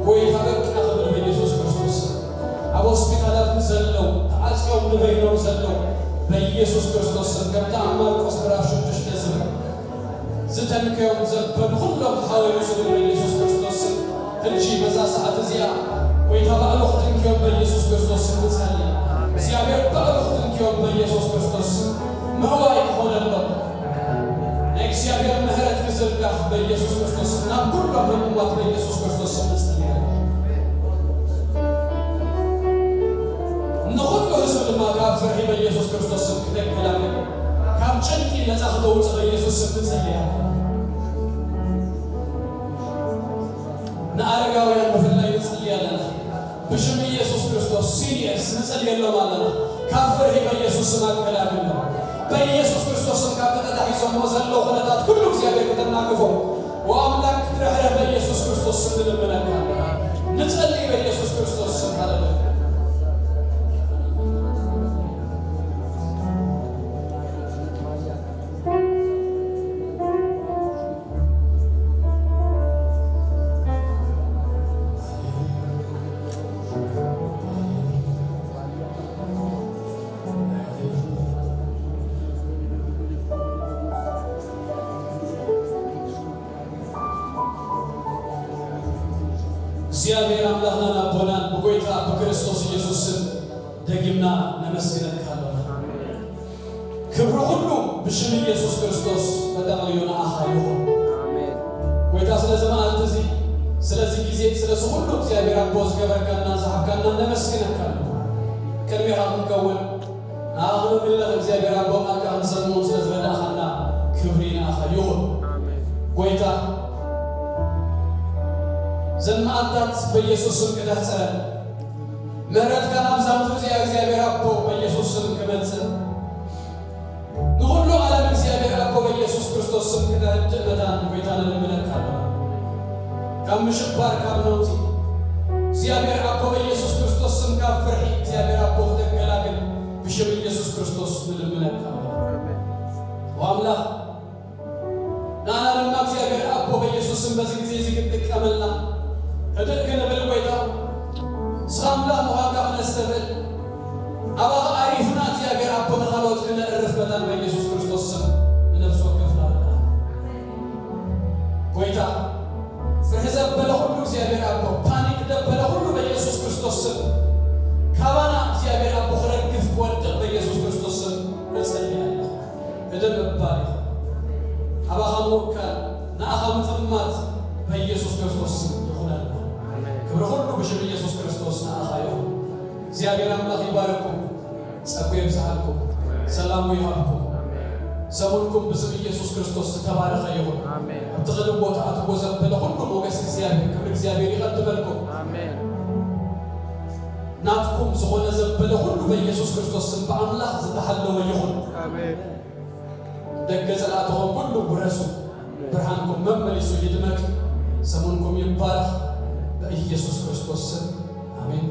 ጎይታ በቃ ክብል በኢየሱስ ክርስቶስ ስም ኣብ ሆስፒታላት ንዘለው ተዓጽዮም ንበይኖም ዘለው በኢየሱስ ክርስቶስ ስም ከምቲ ኣብ ማርቆስ ምዕራፍ ሽዱሽተ ዝብል ዝተንከዮም ዘበሉ ኩሎም ሓወዩ ዝብል በኢየሱስ ክርስቶስ ስም ሕጂ በዛ ሰዓት እዚኣ ጎይታ ባዕሉ ክትንክዮም በኢየሱስ ክርስቶስ ስም ንጸሊ። እግዚኣብሔር ባዕሉ ክትንክዮም በኢየሱስ ክርስቶስ ስም ምህዋይ ክኾነሎም ናይ እግዚኣብሔር ምሕረት ክዝርጋሕ በኢየሱስ ክርስቶስ ስም ናብ ኩሎም ህሙማት በኢየሱስ ክርስቶስ ስም ንጸሊ። ንኹሉ ህዝቢ ድማ ካብ ፍርሒ በኢየሱስ ክርስቶስ ስም ክተገላግል ካብ ጭንቂ ነጻ ክተውጽእ በኢየሱስ ስም ንጸሊ። ንኣረጋውያን ብፍላይ ንጽሊ ኣለና። ብሽም ኢየሱስ ክርስቶስ ሲኒየርስ ንጸልየሎም ኣለና። ካብ ፍርሂ በኢየሱስ ስም ኣገላግሎም። በኢየሱስ ክርስቶስ ስም ካብ ተተታሒዞሞ ዘለዉ ኩነታት ኩሉ እግዚኣብሔር ከተናግፎም። ወኣምላክ ክትርሕርሕ በኢየሱስ ክርስቶስ ስም ንልምነካ ኣለና። ንጸሊ በኢየሱስ ክርስቶስ ስም። ሃሌሉያ። እግዚኣብሔር ኣምላኽናን ኣቦናን ብጎይታ ብክርስቶስ ኢየሱስ ስም ደጊምና ነመስግነካ ኣለና። ክብሪ ኩሉ ብሽም ኢየሱስ ክርስቶስ ተጠቕሊሉ ንዓኻ ይኹን። ኣሜን። ጎይታ ስለዚ መዓልቲ እዚ፣ ስለዚ ግዜ፣ ስለዚ ኩሉ እግዚኣብሔር ኣቦ ዝገበርካና ዝሃብካና ነመስግነካ ኣለና። ቅድሜኻ ክንከውን ንዓኻ ክንምለኽ እግዚኣብሔር ኣቦ ቃልካ ክንሰምዑ ስለ ዝረዳእኻና ክብሪ ንዓኻ ይኹን። ኣሜን። ጎይታ ዘን መዓልታት በኢየሱስ ስም ክተሕጽረን ምሕረትካ ናብዛ ምድሪ እዚኣ እግዚኣብሔር ኣቦ በኢየሱስ ስም ክመጽእ ንኹሉ ዓለም እግዚኣብሔር ኣቦ በኢየሱስ ክርስቶስ ስም ክተህድእ መታን ጎይታ ንልምነካ ኣለና። ካብ ምሽባር ካብ ነውጺ እግዚኣብሔር ኣቦ በኢየሱስ ክርስቶስ ስም ካብ ፍርሒ እግዚኣብሔር ኣቦ ክተገላግል ብሽም ኢየሱስ ክርስቶስ ንልምነካ ኣለና። ወኣምላኽ ንዓና ድማ እግዚኣብሔር ኣቦ በኢየሱስ ስም በዚ ግዜ እዚ ክትጥቀመልና ህድእ ክንብል ጎይታ፣ ስኻ ኣምላኽ ምዃንካ ክነስተብህል፣ ኣባኻ ኣሪፍና እግዚኣብሔር ኣቦ ንኻልኦት ክነዕርፍ መታን በኢየሱስ ክርስቶስ ስም ንነፍሲ ወከፍና ርዳእ። ጎይታ፣ ፍርሒ ዘበለ ኩሉ እግዚኣብሔር ኣቦ፣ ፓኒክ ዘበለ ኩሉ በኢየሱስ ክርስቶስ ስም ካባና እግዚኣብሔር ኣቦ ክረግፍ ክወድቕ በኢየሱስ ክርስቶስ ስም እጸልይ ኣለኹ። ህድእ ምባል ይኹን። ኣባኻ ምውካል፣ ንኣኻ ምጥማት በኢየሱስ ክርስቶስ ስም ይኹነልና። ክብሪ ኩሉ ብሽም ኢየሱስ ክርስቶስ ንኣኻ ይኹን። እግዚኣብሔር ኣምላኽ ይባርኩም፣ ጸጉ የብዝሃልኩም፣ ሰላሙ ይሃብኩም። ሰሙንኩም ብስም ኢየሱስ ክርስቶስ ዝተባረኸ ይኹን። ኣብቲ ኽድዎ ትኣትዎ ዘበለ ኩሉ ሞገስ እግዚኣብሔር፣ ክብሪ እግዚኣብሔር ይቐድመልኩም። ናትኩም ዝኾነ ዘበለ ኩሉ በኢየሱስ ክርስቶስ ስም ብኣምላኽ ዝተሓለወ ይኹን። ደገ ጸላእትኹም ኩሉ ውረሱ። ብርሃንኩም መመሊሱ ይድመቅ። ሰሙንኩም ይባረኽ። በኢየሱስ ክርስቶስ ስም ኣሜን።